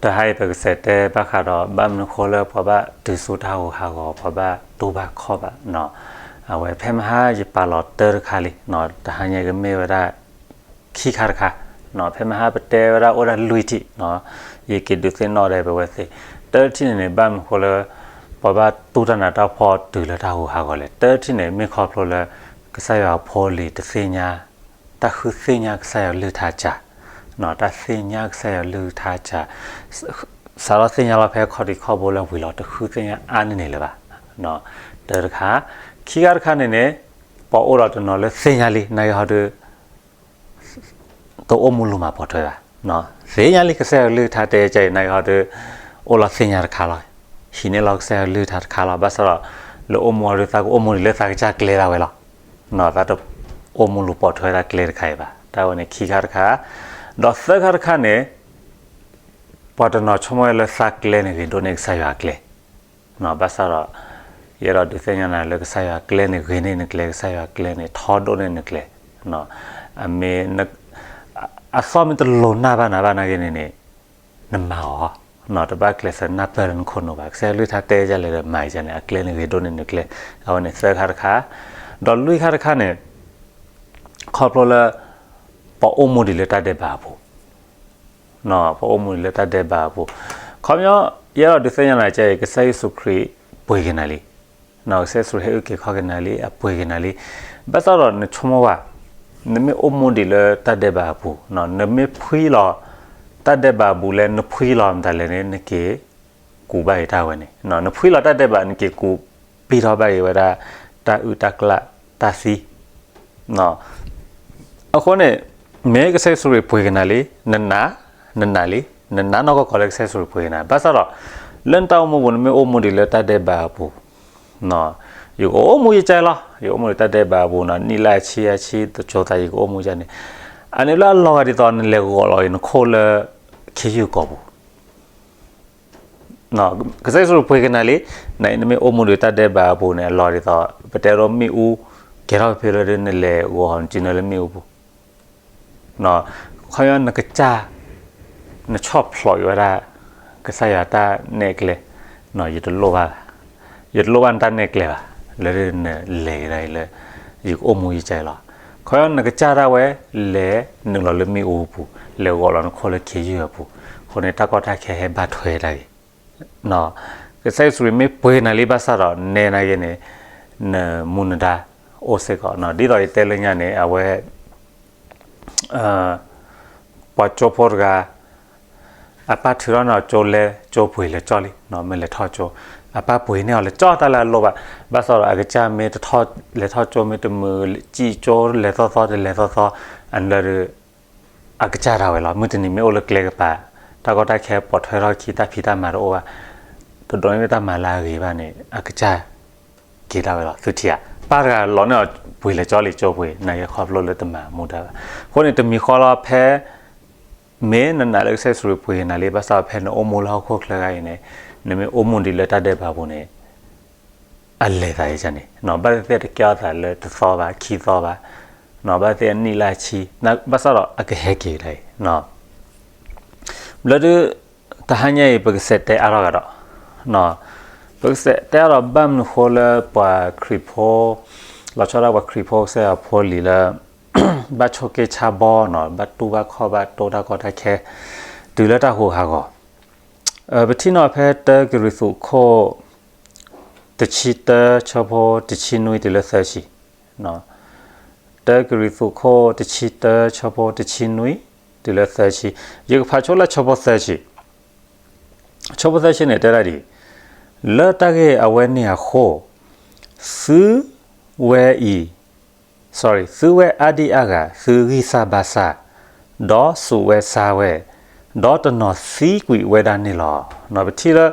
တဟါအံၤပကစးတဲဘၣ်ဃးဒီး ဘၣ်မနုၤဃိလၢပှၤဘၣ်တုၤဆူတၢ်ဟးဂူာ်ဟးဂီၤ ပှၤဘၣ်တူၢ်ဘၣ်ခီၣ်ဘၣ်နီၤ. အဝဲဖဲမဟါယပာ်လီၤတၢတခါလံနီၤ, တဟါညါကမ့ၢ်ဝဲဒၣ် ခံခါတခါနီၤ. ဖဲမဟါပတဲဝဲဒၣ်အိၣ်ဒၣ်လွံၢ်ထံၣ်နီၤ, ယက့ၤဒုးသ့ၣ်နီၣ်ဒၣ်ပဝဲသ့ၣ် တၢတထံၣ်န့ၣ်န့ၣ် ဘၣ်မနုၤဃိလၢ ပှၤဘၣ်တူၢ်တၢ်နးတၢ်ဖှီၣ်တုၤလၢတၢ်ဟးဂူာ်ဟးဂီၤလဲၣ်. တၢတထံၣ်န့ၣ် မ့ၢ်ခီဖျိလၢ ကစၢ်ယွၤအဖိအလံၤတသ့ၣ်ညါ တၢ်ဃုသ့ၣ်ညါကစၢ်ယွၤကလုၢ်ကထါစှၤနီၤ, တၢ်သ့ၣ်ညါကစၢ်ယွၤကလုၢ်ကထါစှၤ စးထီၣ်သ့ၣ်ညါလီၤဖဲခီၣ်ထံးခီၣ်ဘိလၢဝံၤလီၤ တဃုသ့ၣ်ညါအါန့ၢ်န့ၣ်လၢၤဘၣ်. တၢတခါ, ခံခါတခါန့ၣ်န့ၣ် ပှၤအိၣ်ဒီးတနီၤလၢသ့ၣ်ညါလံ နာ်က့ဟီဒုး တအိၣ်မူလူၤမၤပိာ်ထွဲဘၣ်. သ့ၣ်ညါလံကစၢ်ယွၤကလုၢ်ကထါတဲကဲအံၤ နာ်က့ဟီဒုး အိၣ်လီၤသ့ၣ်ညါတခါလီၤ. ဟံးန့ၢ်လီၤကစၢ်ယွၤကလုၢ်ကထါတခါလီၤ. ဘၣ်ဆၣ်ဒီး လၢအိၣ်မူအီၤဒုး သးကအိၣ်မူဒံးလၢသးကစၢ်ကျဲဒၣ်ဝဲလီၤ. သးတအိၣ်မူလူၤပိာ်ထွဲတၢ်ကျဲတခါအံၤဘၣ်. တၢ်ဝဲန့ၣ်ခံခါတခါ, ဒီးသၢခါတခါန့ၣ် ပှၤတနီၤဆိကမိၣ်ဝဲလၢသးကျဲန့ၣ်ဂ့ၤဒိၣ်န့ၢ်ကစၢ်ယွၤအကျဲ ဘၣ်ဆၣ်ဒီး ယအဲၣ်ဒိးဒုးသ့ၣ်ညါနၤလၢကစၢ်ယွၤအကျဲန့ၣ်ဂ့ၤန့ၢ်နကျဲ, ကစၢ်ယွၤအကျဲန့ၣ်ထီဒိၣ်န့ၢ်နကျဲ. အမ့ၢ် အသီၣ်မ့ၢ်တလိၤနၢ်ဘၣ်နၤဘၣ်နာ်က့န့ၣ်န့ၣ် နမၤအီၤ, တဘၣ်ကျဲးစၢးနၢ်ပၢၢ်လၢနခိၣ်နူာ်ဘၣ်. ကစၢ်ယွၤကလုၢ်ကထါတဲဒ်လဲၣ်ဒီးမၤဒ်န့ၣ် အကျဲန့ၣ်ဂ့ၤဒိၣ်န့ၢ်နကျဲ. အဝဲန့ၣ်သၢခါတခါ, ဒီးလွံၢ်ခါတခါန့ၣ် ခီဖျိလၢ ပှၤအိၣ်မူဒံးလၢတၢ်ဒဲးဘးအပူၤ ပှၤအိၣ်မူဒံးလၢတၢ်ဒဲးဘးအပူၤ, ခီပညီ ယအဲၣ်ဒိးဒုးသ့ၣ်ညါနၤကဲအံၤ ကစၢ်ယ့ၣ်ၡူးခရံာ်ပှ့ၤက့ၤနၤလံ, ကစၢ်ယ့ၣ်ၡူးခရံာ်ဟဲအုၣ်က့ၤခီၣ်က့ၤနၤလံ, အပှ့ၤက့ၤနၤလံ. ဘၣ်ဆၣ်ဒီးနဆိကမိၣ်ဝဲ နမ့ၢ်အိၣ်မူဒံးလၢတၢ်ဒဲးဘးအပူၤ, နမ့ၢ်ဖှံလီၤ တၢ်ဒဲးဘးအပူၤလၢနဖှံလီၤမတၤလဲၣ်န့ၣ် နက့ၤကူးဘၣ်အံၤတၢ်ဝဲန့ၣ်, နဖှံလီၤတၢ်ဒဲးဘး နက့ၤကူးပံထီၣ်ဘၣ်အံၤဝဲဒၣ် တၢ်အုၣ်တၢ်ကျၣ်တၢ်သံ အဃိန့ၣ် မ့ၢ်ကစၢ်ယ့ၣ်ၡူးခရံာ်ပှ့ၤက့ၤနၤလံ, နနာ်, နနာ်လံ, နနာ်နီၢ်ကီၢ်ကီၢ်လၢကစၢ်ယ့ၣ်ၡူးခရံာ်ပှ့ၤက့ၤနၤ, ဘၣ်ဆၣ်ဒီး လၢနတၢ်အိၣ်မူပူၤ နမ့ၢ်အိၣ်မူဒံးလၢတၢ်ဒဲးဘးအပူၤ, ယကအိၣ်မူယကဲလီၤ, ယအိၣ်မူဒံးတၢ်ဒဲးဘးအပူၤနီၤ, နံၣ်လၢအဆံအဆံတကၠိသး ယကအိၣ်မူယကဲန့ၣ်, အန့ၣ်လၢအလီၤဂာ်ဒ်သိးနလဲၤဂီၤလီၤအံၤနခိၣ်လၢ ခ့ယုၢ်ကီၢ်ပူၤ ကစၢ်ယ့ၣ်ၡူးခရံာ်ပှ့ၤက့ၤနၤလံ, နမ့ၢ်အိၣ်မူဒံးတၢ်ဒဲးဘးအပူၤန့ၣ် အလီၤဒ်သိး ပတဲဒိမ့ၣ်အူ ကဲထီၣ်ဖဲဖဲလၢနလဲၤဂီၤဟီၣ်နစုနၢလၢမ့ၣ်အူပူၤ, ခီပညီနကစၢ် နဆီၣ်ဖျိးအံၤဝဲဒၣ် ကစၢ်ယွၤတၢ်နဲၣ်ကျဲ, ယတလိၣ်ဘၣ်ဘၣ်, ယတလိၣ်ဘၣ်နတၢ်နဲၣ်ကျဲဘၣ်, လၢနလဲၤကဒါအံၤလၢ ယကအိၣ်မူယကဲလီၤ. ခီပညီနကစၢ်ဒၣ်ဝဲ လဲၤနုာ်လီၤလၢမ့ၣ်အူအပူၤ, လဲၤဂီၤလီၤနခိၣ်လၢခ့ယုၢ်အပူၤ, အဃိန့ၣ် တၢ်ကီတၢ်ခဲဟဲဘၣ်ထွဲတၢ်ဂ့ၤ ကစၢ်ယ့ၣ်ၡူးခရံာ်မ့ၢ်ပှ့ၤနၤလံဘၣ်ဆၣ်ဒီး နဲနာ်က့န့ၣ် နမူနဒါအိၣ်စ့ၢ်ကီး, ဒ်သိးယတဲလၢညါန့ၣ် အဝဲ ပှၤကၠိဖိတဂၤ အပၢ်ထုးထီၣ်န့ၢ်အီၤကၠိလဲ ကၠိပှ့ၤလဲၤကၠီလံ, မ့ၢ်လဲၤထီၣ်ကၠိ, အပၢ်ပှ့ၤန့ၢ်အီၤလဲၤကၠီတၢ်လၢအလိၣ်ဘၣ်, ဘၣ်ဆၣ်ဒီးအကစၢ်မ့ၢ်တထီၣ်လဲၤထီၣ်ကၠိမ့ၢ်တမုာ် စံၣ်ကၠိလဲၤသီသီတလဲၤသီသီ, အန့ၣ်လၢ အကစၢ်ဒၣ်ဝဲလီၤ. မုၢ်တနံၤမ့ၢ်အိၣ်လၢကျဲကပၤ တၢ်ကီတၢ်ခဲပိာ်ထွဲထီၣ်ခံ တၢ်ဖံးတၢ်မၤတအိၣ်ဘၣ်, တဒိးန့ၢ်တၢ်မၤလၢအဂ့ၤဘၣ်န့ၣ် အကစၢ်က့ၤဒၣ်ဝဲလီၤ. သုထံၣ်ဧါ, ပၢ်တဂၤလီၤန့ၢ်အီၤပှ့ၤလဲၤကၠီလံ ကၠိပှ့ၤ နာ်က့ခီဖျိလၢတမၤမူဒါဘၣ်. အဃိန့ၣ် တမံၤဃီလီၤ ဖဲ မ့ၢ်နနာ်လၢကစၢ်ယ့ၣ်ၡူးခရံာ်ပှ့ၤက့ၤနၤလံ ဘၣ်ဆၣ်ဖဲနအိၣ်မူလၢဟီၣ်ခိၣ်ချၢဂၤအံၤန့ၣ် နမ့ၢ်အိၣ်မူဒံးလၢတၢ်ဒဲးဘးပူၤန့ၣ် အလဲၤသးယကန့ၣ်, ဘၣ်သ့ၣ်သ့ၣ်တကဲထီၣ်သးလၢတသီဘၣ် ခံသီဘၣ်, ဘၣ်သ့ၣ်အနံၣ်လၢအဆံ, ဘၣ်ဆၣ်ဒီးအကဟဲက့ၤဒၣ်အံၤ, ဘျီဒုး တဟါညါအံၤ ပကစးတဲအါထီၣ်ကဒီး, ပကစးတဲအါထီၣ်ဘၣ်မနုၤဃိလၢပှၤခရံာ်ဖိ, လီၤဆီဒၣ်ပှၤခရံာ်ဖိကစၢ်ယွၤဖိလံၤလၢ ဘၣ်ဆိးက့ဆါဘီနီၤ, ဘၣ်တူၢ်ဘၣ်ခီၣ်ဘၣ်တိၢ်တၢ်ကီတၢ်ခဲ, တုၤလၢတၢ်ဟးဂူာ်ဟးဂီၤ ပထံၣ်န့ၢ်ဖဲတၢကရံၣ်သူးခိၣ် တဆံတၢ ဆၢဖိတဆံနွံတုၤလၢသၢဆံ, တၢကရံၣ်သူးခိၣ်တဆံတၢ ဆၢဖိတဆံနွံတုၤလၢသၢဆံ, ယကဖးဆိလၢဆၢဖိသၢဆံ, ဆၢဖိသၢဆံန့ၣ်တဲဒၣ်ဒ်အံၤ, လၢတၢ်ဂ့ၢ်အဝဲန့ၣ်အဃိ, သုဝဲအံၤ sorry, သုဝဲအါဒံအါဂၤ သုဂံၢ်စၢ်ဘါစၢ်, ဒီးစူးဝဲဆါဝဲ, ဒီးတနီၤသံကွံာ်ဝဲဒၣ်န့ၣ်လီၤ. ပထံၣ်လၢ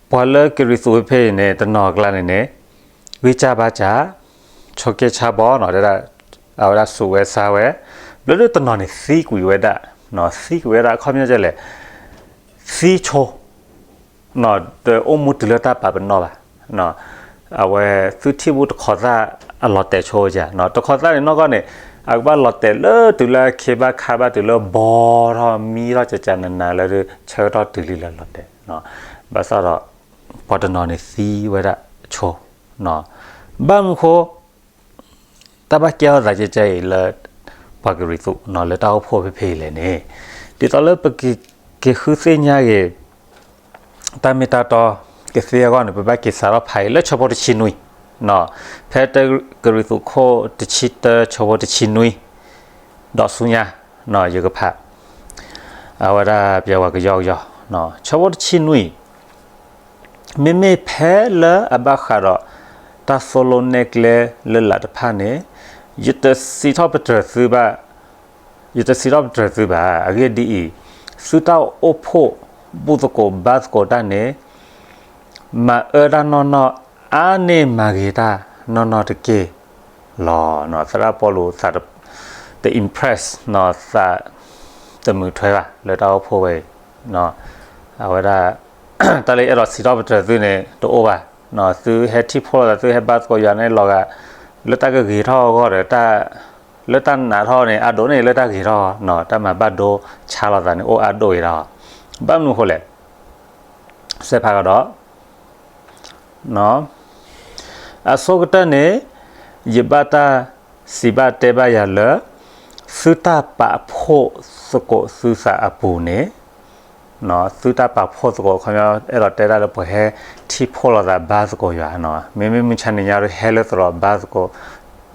ပှၤလၢကရံၣ်သူးဖဲအံၤန့ၣ် တနီၤအကျါန့ၣ်န့ၣ် ဂံၢ်စၢ်ဘါစၢ်, ဆိးက့ဆါဘီနီၤ, အဝဲဒၣ်စူးဝဲဆါဝဲ, ဘျီဒုးတနီၤန့ၣ်သံကွံာ်ဝဲဒၣ်, သံကွံာ်ဝဲဒၣ် အခီပညီဒ်လဲၣ်, သံဆိ တအိၣ်မူတုၤလၢတၢ်ပာ်ပနီၣ်ဘၣ်. အဝဲသုထံၣ်ဘူၣ်တခိးသၣ်အလီၤတဲာ်ဆိယၤ, တခိးသၣ်န့ၣ်နီၢ်ကီၢ်န့ၣ် အကဘၣ်လီၤတဲာ်လၢတုၤလၢအခ့ဘၣ်ခါဘၣ်တုၤလၢဘီထီၣ်မံထီၣ်ကကနးနးလၢ ဆၢကတီၢ်တုၤလံလၢလီၤတဲာ်, ဘၣ်ဆၣ်ဒီး ပှၤတနီၤန့ၣ်သံဝဲဒၣ်ဆိ, ဘၣ်မနုၤဃိ တၢ်ဘၣ်ကဲထီၣ်သးကဲကဲအံၤလၢ ပှၤကရံၣ်သူးလၢတၢ်အိၣ်ဖှိၣ်ဖဲဖဲအံၤလဲၣ်န့ၣ်, ဒ်သိးလၢပကက့ၤဃုသ့ၣ်ညါက့ၤ တၢ်မ့ၢ်တၢ်တီကသ့အဂီၢ်န့ၣ် ပဘၣ်က့ၤစးထီၣ်ဖးအံၤလၢဆၢဖိတဆံနွံ, ဖဲတၢကရံၣ်သူးခိၣ်တဆံတၢ ဆၢဖိတဆံနွံ ဒီးဆူညါ ယကဖး အဝဲဒၣ်ပျဲဝဲကယီကယီ, ဆၢဖိတဆံနွံ, မ့မ့ၢ်ဖဲလၢအဘၣ်ဃးဒီး တၢ်သိၣ်လိနဲၣ်ကျဲလၢလာ်တဖၣ်န့ၣ်, ယတစံးထီၣ်ပတြၢၤသုဘၣ်, ယတစံးထီၣ်ပတြၢၤသုဘၣ်. အဂ့ၢ်ဒ်အံၤ, သုတၢ်အိၣ်ဖှိၣ်ဘူၣ်သကိးဘါသကိးတၢ်န့ၣ် မၤအၢတၢ်နီၢ်နီၢ် အါန့ၢ်မၤဂ့ၤတၢ်နီၢ်နီၢ်တက့ၢ်လီၤ. သရၣ်ပီလူးသးတ impress သးတမုာ်ထွဲဘၣ်လၢတၢ်အိၣ်ဖှိၣ်ဝဲအံၤ, အဝဲဒၣ် တၢ်လၢအဲၣ်ဒိးစံးထီၣ်ပတြၢၤသုန့ၣ် တအိၣ်ဘၣ်. သုဟဲထံၣ်ဖှိၣ်လိာ်သး သုဟဲဘါသကိးယွၤန့ၣ်လီၤဂာ် လၢတၢ်ကဂ့ၤထီၣ်အဂီၢ်ဒီး လၢတၢ်နာ်ထီၣ်န့ၣ် အါဒိၣ်န့ၣ်လၢတၢ်ဂ့ၤထီၣ်, တၢ်မၤဘၣ်ဒိဆါလိာ်သးန့ၣ် အိၣ်အါဒိၣ်အံၤလီၤ. ဘၣ်မနုၤဃိလဲၣ်, စဲးဖးကဒီး အဆိကတၢၢ်န့ၣ် ယဘၣ်တၢ်စံးဘၣ်တဲဘၣ်ယၤလၢ သုတၢ်ပာ်ဖှိၣ်သကိးသုသးအပူၤန့ၣ်, သုတၢ်ပာ်ဖှိၣ်သကိး ခီပညီ အဲၣ်ဒိးတဲဒၣ်လၢပှၤဟဲထံၣ်ဖှိၣ်လိာ်သး ဘါသကိးယွၤ, မ့မ့ၢ်မုၢ်ဆါနံၤညါဒီး ဟဲလၢသရိာ်ဘါသကိး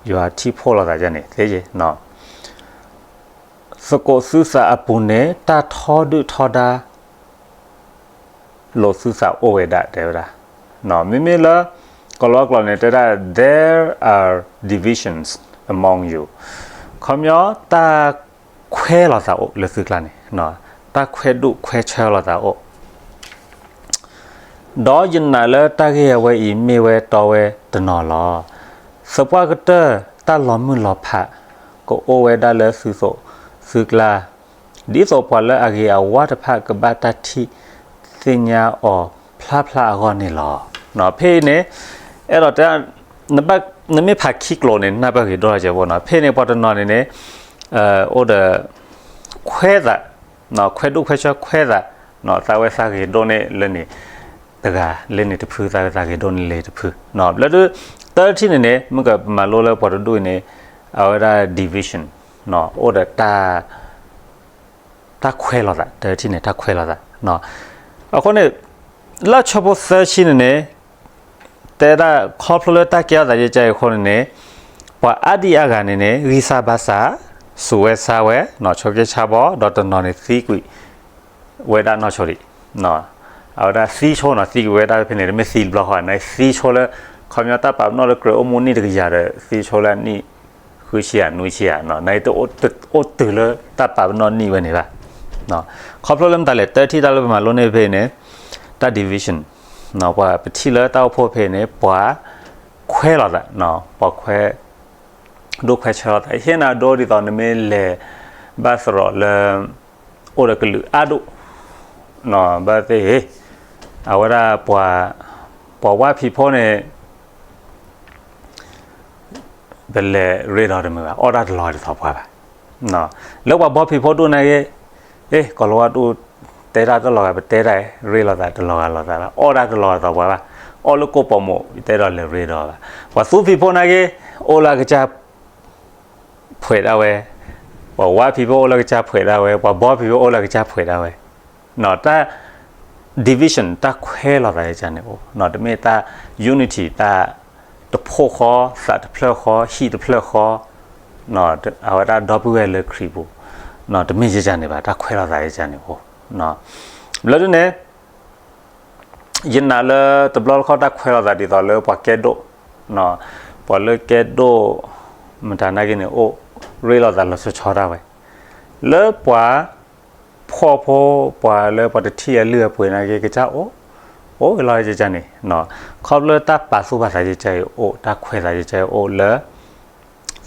ယွၤ ထံၣ်ဖှိၣ်လိာ်သးန့ၣ် သ့ယ့ၤ သကိးသုသးအပူၤန့ၣ် တၢ်ထီဒုၣ်ထီဒါ လိာ်သုသးအိၣ်ဝဲဒၣ် တဲဝဲဒၣ်. မ့မ့ၢ်လၢ ကီၤလၤဝါကျိာ်န့ၣ် တဲဒၣ် there are divisions among you, ခီပညီ တၢ်ခွဲးလိာ်သးအိၣ်လၢသုကျါန့ၣ်, တၢ်ခွဲးဒူၣ်ခွဲးဆၢလိာ်သးအိၣ် ဒီးယနာ်လၢတၢ်ဂ့ၢ်အဝဲအံၤမ့ၢ်ဝဲတီဝဲတနီၤလီၤ. သပှၢ်ကတၢၢ်တၢ်လီၤမုၢ်လီၤဖး ကအိၣ်ဝဲဒၣ်လၢသုသးသုကျါ, ဒ်သိးပှၤလၢအဂ့ၤအဝါတဖၣ်ကဘၣ်တၢ်ထံၣ်သ့ၣ်ညါအီၤဖျါဖျါအဂီၢ်န့ၣ်လီၤ. ဖဲအံၤန့ၣ် အဲၣ်ဒိးတဲ နမ့ၢ်ဖးခံကျိာ်န့ၣ် နၢ်ပၢၢ်ဂ့ၤဒိၣ်ထီၣ်ကဲဖိနီၤ. ဖဲန့ၣ် ပှၤတနီၤန့ၣ်န့ၣ် အိၣ်ဒီး ခွဲးသး, ခွဲးဒူၣ်ခွဲးဆၢခွဲးသး, သးဝဲသးဂ့ၤဒိၣ်န့ၢ်လၢန့ၣ်တဂၤ လၢန့ၣ်တဖု သးဝဲသးဂ့ၤဒိၣ်န့ၢ်လၢတဖု. ဘျီဒု တၢထံၣ်န့ၣ်န့ၣ် မ့ၢ်ကမၤလိလၢပှၤတဒူၣ်အံၤန့ၣ် အဝဲဒၣ် division အိၣ်ဒီး တၢ်ခွဲးလိာ်သး, တၢထံၣ်န့ၣ် တၢ်ခွဲးလိာ်သး. အဃိန့ၣ် လၢဆၢဖိသၢဆံန့ၣ်န့ၣ် တဲဒၣ်ခီဖျိလၢတၢ်ကဲထီၣ်သးယဲကဲအံၤအဃိန့ၣ်န့ၣ် ပှၤအါဒံအါဂၤန့ၣ်န့ၣ် ဂံၢ်စၢ်ဘါစၢ်, စူးဝဲဆါဝဲ, ဆိးက့ဆါဘီ, ဒီးတနီၤန့ၣ်သံကွံာ်ဝဲဒၣ်နီၢ်ဆိဒံး. အဝဲဒၣ်သံဆိနီၤ, သံကွံာ်ဝဲဒၣ်ဖဲန့ၣ် တမ့ၢ်သံတဘျီဃီ, နသံဆိလၢ ခီပညီတၢ်ပာ်ပနီၣ်လၢကြၢးအိၣ်မူနံၣ်တကယၤဒီး သံဆိလၢအနံၣ်ဃုဆံယၤ နွံဆံယၤ, နတအိၣ်တုၤလၢတၢ်ပာ်ပနီၣ်နံၣ်ဝဲန့ၣ်ဘၣ်. ခီဖျိလၢမတၤလဲၣ် တၢထံၣ်တၢ်လၢပမၤလိန့ၢ်ဖဲအံၤန့ၣ် တၢ် division, ပှၤပထံၣ်လၢတၢ်အိၣ်ဖှိၣ်ဖဲအံၤန့ၣ် ပှၤခွဲးလိာ်သး, ပှၤခွဲး ဒိၣ်ခွဲးဆၢလိာ်သး, ဟ့ၣ်နၤဒိဒ်သိးနမ့ၢ်လဲၤဘၣ်သရိာ်လၢ အိၣ်ဒီးကလုာ်အါဒိၣ်, ဘၣ်သ့ၣ်, အဝဲဒၣ် ပှၤဝါဖံးဖိန့ၣ် ပလဲၤရ့ဒီးတမုာ်ဘၣ်, အီၣ်တၢ်တလီၤဂာ်ဒ်သိးပှၤဘၣ်. လၢပှၤဘီဖံးဖိဒိၣ်န့ၣ်ဂ့ၤ, အ့ ကီၤလၤဝါဒိၣ် တဲတၢ်တလီၤဂာ် ပတဲတၢ် ရ့လိာ်သးတလီၤဂာ်လိာ်သးဘၣ်, အီၣ်တၢ်တလီၤဂာ်ဒ်သိးပှၤဘၣ်, အီၣ်လၢကိၢ်ပိာ်မိၣ် တဲဒီးလဲၤရ့ဒီးဘၣ်. ပှၤသူဖံးဖိန့ၣ်ဂ့ၤ, အိၣ်လၢအကစၢ် ဖှဲးဒၣ်ဝဲ, ပှၤဝါဖံးဖိအိၣ်လၢကစၢ်ဖှဲးဒၣ်ဝဲ, ပှၤဘီဖံးဖိအိၣ်လၢကစၢ်ဖှဲးဒၣ်ဝဲ, တၢ် division တၢ်ခွဲးလိာ်သးယကန့ၣ်အိၣ်, တမ့ၢ်တၢ် unity တၢ်တဖှိၣ်ဃီ, သးတဖျၢၣ်ဃီ, ဟံၣ်တဖျၢၣ်ဃီ, အဝဲဒၣ်ဒီပုၢ်ဝဲၢ်လၢခရံာ်ပူၤ, တမ့ၢ်ယကန့ၣ်ဘၣ်, တၢ်ခွဲးလိာ်သးယကန့ၣ်အိၣ်. ဘျီဒ်န့ၣ် ယနာ်လၢတဘျီတခီၣ်တၢ်ခွဲးလိာ်သးဒ်သိးလၢပှၤကဲဒိၣ်, ပှၤလၢကဲဒိၣ် မတၤနာ်က့န့ၣ် အိၣ်ရ့လိာ်သးလီၤဆီဆီဒၣ်ဝဲ, လၢပှၤဖှီၣ်ဖိ ပှၤလၢပှၤတထံၣ်အလုၢ်အပှ့ၤနာ်က့ ကစၢ်အိၣ်, အိၣ်ဝဲလီၤယကန့ၣ်, ခီဖျိလၢတၢ်ပာ်သူၣ်ပာ်သးယကအံၤအိၣ်, တၢ်ခွဲးသးယကအံၤအိၣ်လၢ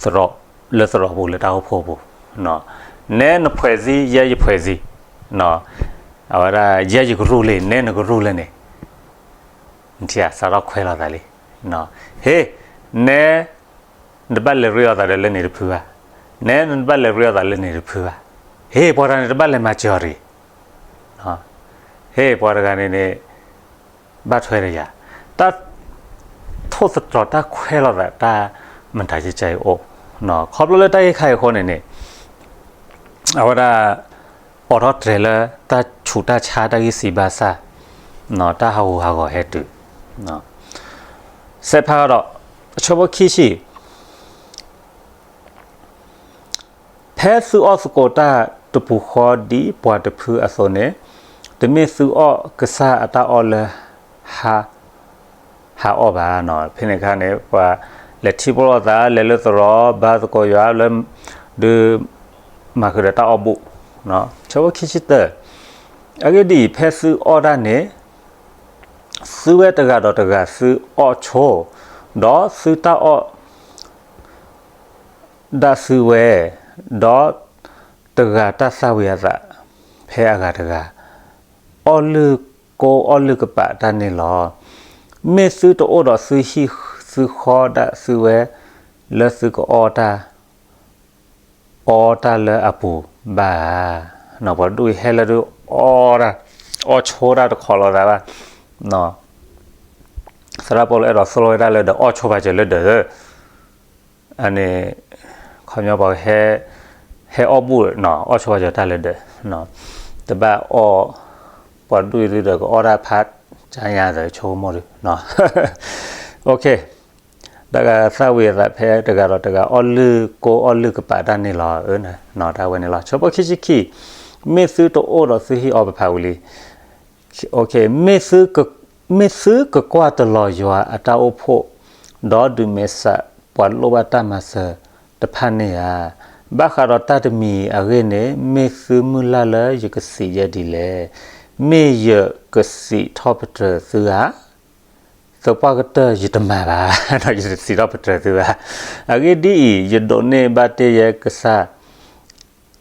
သရိာ်, လၢသရိာ်ပူၤလၢတၢ်အိၣ်ဖှိၣ်ပူၤ, နဲနဖှဲးသံ ယဲယဖှဲးသံ, အဝဲဒၣ် ယဲယကရူၢ်လံ နဲနကရူၢ်လံန့ၣ်, နထံၣ်ဧါ စးထီၣ်ခွဲးလိာ်သးလံ. ဟ့ၣ်, နဲ နတဘၣ်လဲၤရ့လိာ်သးဒီးလၢန့ၣ်တဖုဘၣ်, နဲနတဘၣ်လဲၤရ့အီၣ်သးလၢန့ၣ်တဖုဘၣ်. ဟ့ၣ် ပှၤတဂၤန့ၣ်တဘၣ်လဲၤမၤစၢၤအီၤတဂ့ၤ. ဟ့ၣ် ပှၤတဂၤန့ၣ်န့ၣ် ဘၣ်ထွဲဒီးယၤ, တၢ်ထိၣ်သတြီၤတၢ်ခွဲးလိာ်သးတၢ်မတၤကကဲအံၤအိၣ်, ခီဖျိလၢတၢ်ဂ့ၢ်ခါအံၤအဃိန့ၣ်န့ၣ် အဝဲဒၣ် အိးထီၣ်တြဲၤလၢ တၢ်ဆူးတၢ်ဆါတၢ်ဂံၢ်စံးဘၣ်ဆၣ် တၢ်ဟးဂူာ်ဟးဂီၤဟဲတုၤ စဲးဖးဒီး အဆၢဖိခံဆံ ဖဲသုအီၣ်သကိးတၢ်တပူၤဃီဒ်ပှၤတဖုအသိးန့ၣ်, တမ့ၢ်သုအီၣ်ကစၢ်အတၢ်အီၣ်လၢ ဟးအီၣ်ဘၣ်. ဖဲန့ၣ်အခါန့ၣ် ပှၤလဲၤထံၣ်ဖှိၣ်လိာ်သး လဲၤလၢသရိာ် ဘါသကိးယွၤလၢ ဒုး မၤဃုာ်ဒီးတၢ်အီၣ်ဘူၣ်. ဆၢဖိခံဆံတၢ, အဂ့ၢ်ဒ်အံၤ, ဖဲသုအီၣ်တၢ်န့ၣ် သုဝဲတဂၤဒီးတဂၤသုအီၣ်ဆိ, ဒီးသုတၢ်အီၣ် ဒၣ်သုဝဲ, ဒီးတဂၤတၢ်သၣ်ဝံၤအသး ဖဲအဂၤတဂၤ, အီၣ်လုၢ်ကိအီၣ်လုၢ်ကပာ်တၢ်န့ၣ်လီၤ. မ့ၢ်သုတအိၣ်ဒီးသုဟံၣ်သုဃီဒၣ်သုဝဲ လၢသုကအီၣ်တၢ် အီတၢ်လၢအပူၤဘၣ်ဧါ. ပှၤဒူၣ်အံၤဟဲလၢဒုး အီတၢ် အီဆိတၢ်တခီလိာ်သးဘၣ်. သရၣ်ပီလူးအဲၣ်ဒိးသိၣ်လိဝဲဒၣ်လၢဒီး အီဆိပာ်စၢၤလၢဒၢး အန့ၣ် ခီပညီပှၤဟဲ ဟဲအီၣ်ဘူၣ် အီၣ်ဆိပာ်စၢၤတၢ်လၢဒၢး, တဘၣ်အီၣ် ပှၤဒူၣ်အံၤဒုးဒီး ကအီၣ်တၢ်ဖးကါညါသးဆိကမိၣ်ဒုး. တၢ်ဂၤသၣ်ဝံၤအသးဖဲတဂၤဒီးတဂၤ အီၣ်လုၢ်ကိအီၣ်လုၢ်ကပာ်တၢ်န့ၣ်လီၤ. တၢ်ဝဲန့ၣ်လီၤ. ဆၢဖိခံဆံခံ, မ့ၢ်သုတအိၣ်ဒီးသုဟံၣ်အီၤပဖးဝံၤလံ မ့ၢ်သုကကွၢ်တလီၤယွၤအတၢ်အိၣ်ဖှိၣ်, ဒီးဒုးမဲာ်ဆှးပှၤလိၣ်ဘၣ်တၢ်မၤစၢၤတဖၣ်န့ၣ်ဧါ. ဘၣ်ဃးဒီးတၢ်တမံၤအဂ့ၢ်န့ၣ် မ့ၢ်သုမုၢ်လၢ်လၢယကစံးယဲဒ်လဲၣ်. မ့ၢ်ယကစံးထီၣ်ပတြၢၤသုဧါ. သပှၢ်ကတၢၢ်ယတမၤဘၣ်, ယတစံးထီၣ်ပတြၢၤသုဘၣ်. အဂ့ၢ်ဒ်အံၤ, ယဒိးန့ၢ်ဘၣ်တ့ၢ်ယဲကစၢ်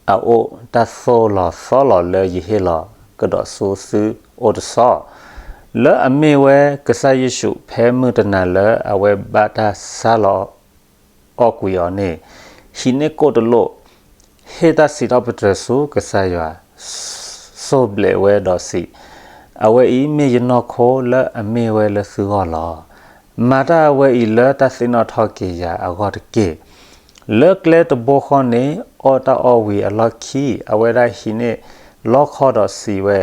အအိၣ်တၢ်သိၣ်လီၤသီလီၤလၢယဟ့ၣ်လီၤ ကဒီးဆူသုအိၣ်တဆီ, လၢအမ့ၢ်ဝဲကစၢ်ယ့ၣ်ၡူး ဖဲမုၢ်တနၤလၢအဝဲဘၣ်တၢ်ဆါလီၤအီၣ်ကွံာ်အီၤန့ၣ်, ဟံးန့ၢ်ကိၣ်တလိၣ်, ဟ့ၣ်တၢ်စံးထီၣ်ပတြၢၤဆူကစၢ်ယွၤ, စိၢ်ဘျဲးဝဲဒီးစံး, အဝဲအံၤမ့ၢ်ယနီၢ်ခိလၢအမ့ၢ်ဝဲလၢသုဂီၢ်လီၤ. မၤတၢ်အဝဲအံၤလၢတၢ်သ့ၣ်နီၣ်ထီၣ်က့ၤယၤအဂီၢ်တက့ၢ်. လၢကျဲတဘိဃီန့ၣ် အီၣ်တၢ်အီၣ်ဝံၤအလီၢ်ခံ အဝဲဒၣ်ဟံးန့ၢ်လီခီဒီးစံးဝဲ,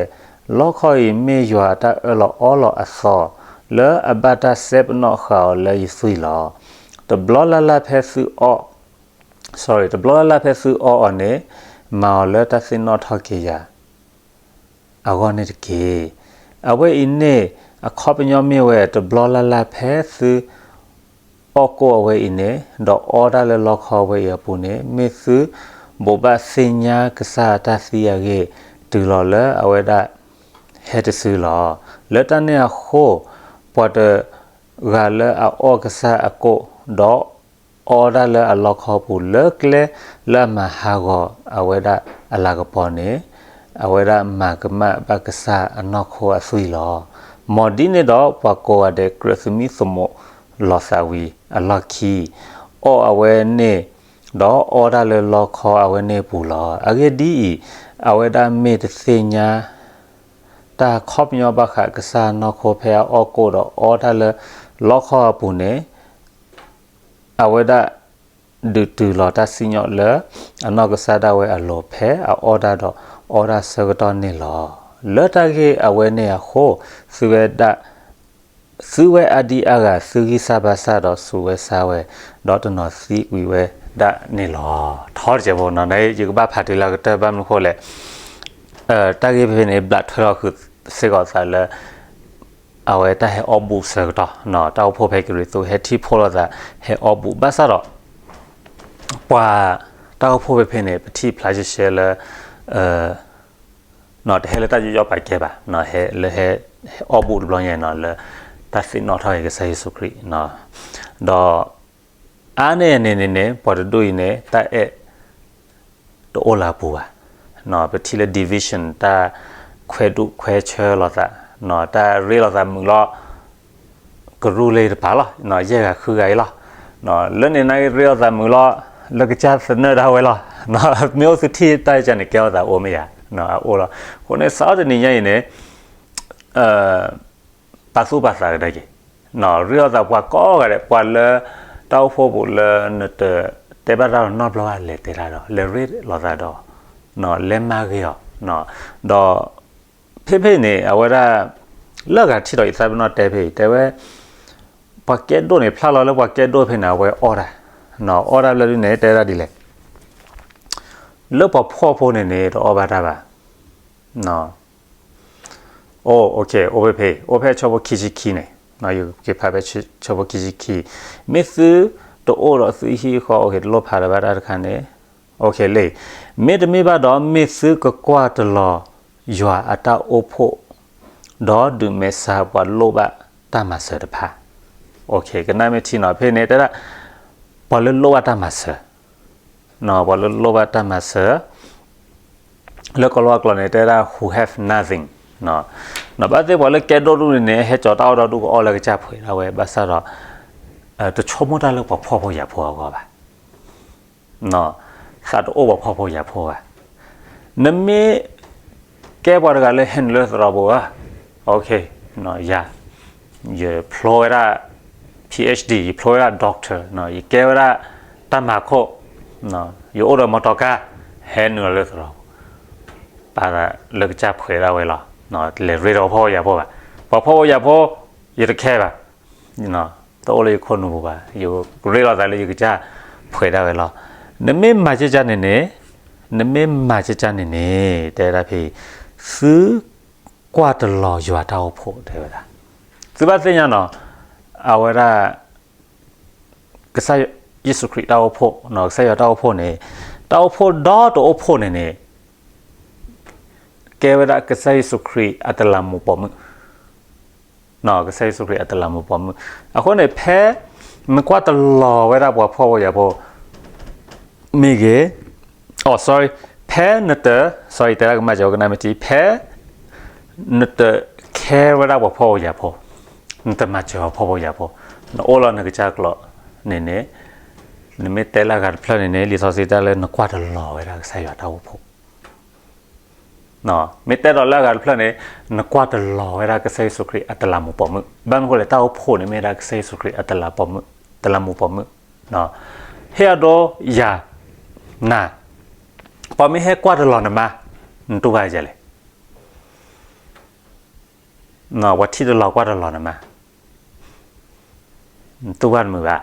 လီခီအံၤမ့ၢ်ယွၤအတၢ်အၢၣ်လီၤအီလီၤအသီ, လၢအဘၣ်တၢ်စဲပနီၣ်ဃာ်အီၤလၢယသွံၣ်လီၤ. တဘျီလၢ်လၢ်ဖဲသုအီၣ် တဘျီလၢ်လၢ်ဖဲသုအီၣ်အီၤန့ၣ်, မၤအီၤလၢတၢ်သ့ၣ်နီၣ်ထီၣ်က့ၤယၤအဂီၢ်န့ၣ်တက့ၢ်. အဝဲအံၤန့ၣ် အခီပညီမ့ၢ်ဝဲ တဘျီလၢ်လၢ်ဖဲသု အီၣ်ကိၣ်အဝဲအံၤန့ၣ် ဒီးအီတၢ်လၢလီခီအဝဲအံၤအပူၤန့ၣ် မ့ၢ်သုဘိးဘၣ်သ့ၣ်ညါကစၢ်အတၢ်သံအဂ့ၢ် တုၤလီၤလၢအဝဲဒၣ်ဟဲတစုလီၤ. လၢတၢ်န့ၣ်အဃိ, ပှၤတဂၤလၢအအီၣ်ကစၢ်အကိၣ် ဒီးအီတၢ်လၢအလီခီအပူၤ လၢကျဲလၢအမၤဟးဂီၤအဝဲဒၣ်အလၤကပီၤန့ၣ်, အဝဲဒၣ်မၤကမၣ်ဘၣ်ကစၢ်အနီၢ်ခိအသွံၣ်လီၤ. မ်ဒ်န့ၣ်ဒီး ပှၤကိးဂၤဒဲးကြၢးသမံသမိးလီၤသးဝံၤအလီၢ်ခံ, အီၣ်အဝဲန့ၣ်, ဒီးအီတၢ်လၢလီခီအဝဲန့ၣ်အပူၤလီၤ. အဂ့ၢ်ဒ်အံၤ, အဝဲဒၣ်မ့ၢ်တသ့ၣ်ညါ တၢ်ခီပညီဘၣ်ဃးကစၢ်နီၢ်ခိဖဲအအီၣ်ကိၣ်ဒီးအီတၢ်လၢလီခီအပူၤန့ၣ်, အဝဲဒၣ် ဒုးတုၤလီၤတၢ်စံၣ်ညီၣ်လၢအနီၢ်ကစၢ်ဒၣ်ဝဲအလိၤ ဖဲအအီၣ်တၢ်ဒီးအီတၢ်ဆၢကတီၢ်န့ၣ်လီၤ. လၢတၢ်ဂ့ၢ်အဝဲန့ၣ်အဃိ, သုဝဲဒၣ် သုဝဲအါဒံအါဂၤ သုဂံၢ်စၢ်ဘါစၢ်ဒီးစူးဝဲစါဝဲ, ဒီးတနီၤသံကွံာ်ဝဲဒၣ်န့ၣ်လီၤ. ထီတစဲးဖိနီၤ, ယကဘၣ်ဖးတုၤလၢအကတၢၢ် ဘၣ်မနုၤဃိလဲၣ်, တၢ်ဂ့ၢ်ဖဲဖဲန့ၣ် ဘျးထွဲလီၤဃုာ်စ့ၢ်ကီးသးလၢ အဝဲတၢ်ဟဲအီၣ်ဘူၣ်ဆၢကတီၢ်, တၢ်အိၣ်ဖှိၣ်ဖဲကရံၣ်သူး ဟဲထံၣ်ဖှိၣ်လိာ်သး ဟဲအီၣ်ဘူၣ် ဘၣ်ဆၣ်ဒီး ပှၤတၢ်အိၣ်ဖှိၣ်ဖဲဖဲန့ၣ် ပထံၣ်ဖျါရှဲရှဲလၢ တဟဲလၢတၢ်ယိယီပာ်ကဲဘၣ်, လၢဟဲ ဟဲအီၣ်ဘူၣ်တဘျီညါနီၤ လၢတၢ်သ့ၣ်နီၣ်ထီၣ်က့ၤကစၢ်ယ့ၣ်ၡူးခရံာ်, ဒီး အါန့ၢ်န့ၣ်န့ၣ်န့ၣ် ပှၤတဒူၣ်အံၤန့ၣ် တၢ်အဲၣ်တအိၣ်လၢအပူၤဘၣ်. ပထံၣ်လၢ division တၢ်ခွဲးဒူၣ်ခွဲးဆၢလိာ်သး, တၢ်ရ့လိာ်သးမုာ်လီၤ ကရူၢ်လၢတပၤလီၤ, ယဲၢ်ဂၤဃုဂၤအံၤလီၤ. လၢန့ၣ်နာ်က့ ရ့လိာ်သးမုာ်လီၤ လၢကစၢ်သနၢၣ်ဒၣ်ဝဲလီၤ. မ့ၢ်အိၣ်သုထံၣ်တၢ်ကန့ၣ် ကဲထီၣ်သးအိၣ်မ့ၢ်ယၤ, အအိၣ်လီၤ. အဃိန့ၣ် စးထီၣ်တနံၤညါအံၤန့ၣ် ပာ်သူၣ်ပာ်သးကဒါက့ၤ, ရ့လိာ်သးပှၤကိးဂၤဒဲး, ပှၤလၢတၢ်အိၣ်ဖှိၣ်ပူၤလၢနတတဲဘၣ်တၢ်ဒီးနီတဘျီဘၣ် လဲၤတဲတၢ်ဒီး လဲၤရ့လိာ်သးဒီး, လဲၤမၤဂ့ၤအီၤ, ဒီး ဖဲဖဲအံၤန့ၣ် အဝဲဒၣ် လၢအဂၤထံၣ်ဒီးယသးပ့ၤနီၣ်တဲဖဲအံၤ တဲဝဲ ပှၤကဲဒိၣ်န့ၣ် ဖျါလီၤလၢပှၤကဲဒိၣ်ဖဲန့ၣ် အဝဲအီၣ်တၢ်, အီၣ်တၢ်ဘျဲဒုန့ၣ် တဲဒၣ်ဒ်လဲၣ်, လၢပှၤဖှီၣ်ဖိန့ၣ်န့ၣ် တအီၣ်ဘၣ်တၢ်ဘၣ်. အိၣ်ဖဲဖဲ အိၣ်ဖဲဆၢဖိခံဆံခံန့ၣ်, ယကဖးဖဲဆၢဖိခံဆံခံ, မ့ၢ်သုတအိၣ်ဒီးသုဟံၣ်ဃီ တလိၣ်ဖးလၢၤဘၣ်တၢ်တခါန့ၣ်, လၢ မ့တမ့ၢ်ဘၣ်ဒီး မ့ၢ်သုကကွၢ်တလီၤယွၤအတၢ်အိၣ်ဖှိၣ် ဒီးဒုးမဲာ်ဆှးပှၤလိၣ်ဘၣ်တၢ်မၤစၢၤတဖၣ်. ကနၣ်မ့ၢ်ထံနီၤ ဖဲန့ၣ်တဲဒၣ် ပှၤလၢလိၣ်ဘၣ်တၢ်မၤစၢၤ, ပှၤလၢလိၣ်ဘၣ်တၢ်မၤစၢၤ လၢကီၤလၤဝါကျိာ်န့ၣ် တဲဒၣ် who have nothing, ဘၣ်သ့ၣ်ပှၤလၢကဲဒိၣ်ဒူၣ်န့ၣ်န့ၣ် ဟဲကၠီၤတၢ်အီၣ်ဒီးဒူၣ်ကအီၣ်လၢကစၢ်ပှဲၤဒၣ်ဝဲ ဘၣ်ဆၣ်ဒီး တဆိကမိၣ်တၢ်လၢပှၤဖှီၣ်ဖိယာ်ဖိအဂီၢ်ဘၣ်. သးတအိၣ်ပှၤဖှီၣ်ဖိယာ်ဖိဘၣ်. နမ့ၢ်ကဲပှၤတဂၤလၢဟဲနုာ်လၢသရိာ်ပူၤဧါ, ယၤ ယဖျိဝဲဒၣ် PhD, ယဖျိဝဲဒၣ် doctor, ယကဲဝဲဒၣ်တၢ်မၤခိၣ်, ယအိၣ်ဒီးမီတီကါ, ဟဲနုာ်လီၤလၢသရိာ်ပူၤ, ပာ်လၢကစၢ်ပှဲၤဒၣ်ဝဲလီၤ. လဲၤရ့ဒီးပှၤဖှီၣ်ဖိယာ်ဖိဘၣ်. ပှၤဖှီၣ်ဖိယာ်ဖိ ယတခဲဘၣ်, တအိၣ်လၢယခိၣ်နူာ်ပူၤဘၣ်, ယကရ့လိာ်သးလၢယကစၢ်ပှဲၤဒၣ်ဝဲလီၤ. နမ့ၢ်မၤကကန့ၣ်န့ၣ်, နမ့ၢ်မၤကကန့ၣ်န့ၣ် တဲဝဲဒၣ်ဖဲ သုကွၢ်တလီၤယွၤတၢ်အိၣ်ဖှိၣ် တဲဝဲဒၣ်. သုဘၣ်သ့ၣ်ညါနီၤ, အဝဲဒၣ် ကစၢ်ယ့ၣ်ၡူးခရံာ်တၢ်အိၣ်ဖှိၣ်, ကစၢ်ယွၤတၢ်အိၣ်ဖှိၣ်န့ၣ်, တၢ်အိၣ်ဖှိၣ်ဒီတအိၣ်ဖှိၣ်န့ၣ်န့ၣ် ကဲဝဲဒၣ်ကစၢ်ယ့ၣ်ၡူးခရံာ်အတလးမူးပိာ်မုၣ်, ကစၢ်ယ့ၣ်ၡူးခရံာ်အတလးမူးပိာ်မုၣ်. အဃိန့ၣ် ဖဲနကွၢ်တလီၤဝဲဒၣ်ပှၤဖှီၣ်ဖိယာ်ဖိ မ့ၢ်ဂ့ၤ, အိ sorry, ဖဲနတ, sorry, တဲဒၣ်ကမၣ်ကၠီ ကနၣ်မ့ၢ်ထံ, ဖဲနတခဲဝဲဒၣ်ပှၤဖှီၣ်ဖိယာ်ဖိ, နတမၤစၢၤပှၤဖှီၣ်ဖိယာ်ဖိ, နအိၣ်လီၤနကစၢ်ကျိာ်န့ၣ်န့ၣ်, နမ့ၢ်တဲလၢအဂၤတဖျၢၣ်န့ၣ်န့ၣ် လံာ်စီဆှံတဲလၢနကွၢ်တလီၤဝဲဒၣ်ကစၢ်ယွၤတၢ်အိၣ်ဖှိၣ် မ့ၢ်တဲဒီးလၢအဂၤတဖျၢၣ်န့ၣ်, နကွၢ်တလီၤဝဲဒၣ်ကစၢ်ယ့ၣ်ၡူးခရံာ်အတလးမူးပိာ်မုၣ်. ဘၣ်မနုၤအဃိလဲၣ်, တၢ်အိၣ်ဖှိၣ်န့ၣ်မ့ၢ်ဒၣ်ကစၢ်ယ့ၣ်ၡူးခရံာ်အတလးမူးပိာ်မုၣ်. ဟ့ၣ်အဒိယၤ, နၤ, ပှၤမ့ၢ်ဟဲကွၢ်တလီၤနမါ, နတူၢ်ဘၣ်ယဲလဲၣ်. ပှၤထံၣ်တလီၤကွၢ်တလီၤနမါ, နတူၢ်ဘၣ်တမုာ်ဘၣ်.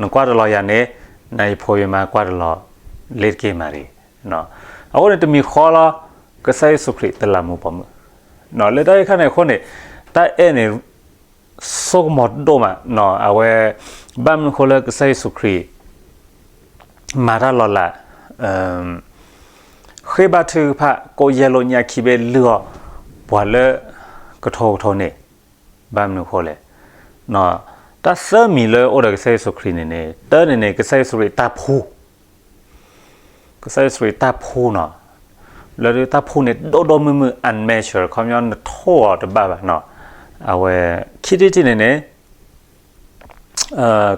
နကွၢ်တလီၤယၤန့ၣ်, နယဖိယမါကွၢ်တလီၤလ့ၤတက့ၢ်မးဒံး. အဃိန့ၣ် တမံၤဃီလီၤ, ကစၢ်ယ့ၣ်ၡူးခရံာ်တလးမူးပိာ်မုၣ်. လၢတၢ်အံၤခါန့ၣ်အဃိန့ၣ်, တၢ်အဲၣ်န့ၣ် ဆိကမိၣ်ဒိၣ်မး, အဝဲ, ဘၣ်မနုၤအဃိလၢကစၢ်ယ့ၣ်ၡူးခရံာ် မၤတၢ်လီၤလး, ဃ့ဘါထုကဖၣ် ကိးယဲၢ်လိာ်ညၣ်ခံဘ့ၣ်လုၢ်အီၣ်ပှၤလၢကထိကထိန့ၣ်, ဘၣ်မနုၤအဃိလဲၣ်. တၢ်သၢမံၤလၢအိၣ်ဒီးကစၢ်ယ့ၣ်ၡူးခရံာ်န့ၣ်န့ၣ်, တၢန့ၣ်န့ၣ် ကစၢ်ယ့ၣ်ၡူးခရံာ်တၢ်ဖှူ, ကစၢ်ယ့ၣ်ၡူးခရံာ်တၢ်ဖှူနီၤ, လၢတၢ်ဖှူန့ၣ် ဒိၣ်ဒိၣ်မုၢ်မုၢ် unmeasured ခီပညီနထိၣ်အီၤတဘၣ်ဘၣ်နီၤ. အဝဲ, ခံထံၣ်တထံၣ်န့ၣ်န့ၣ်,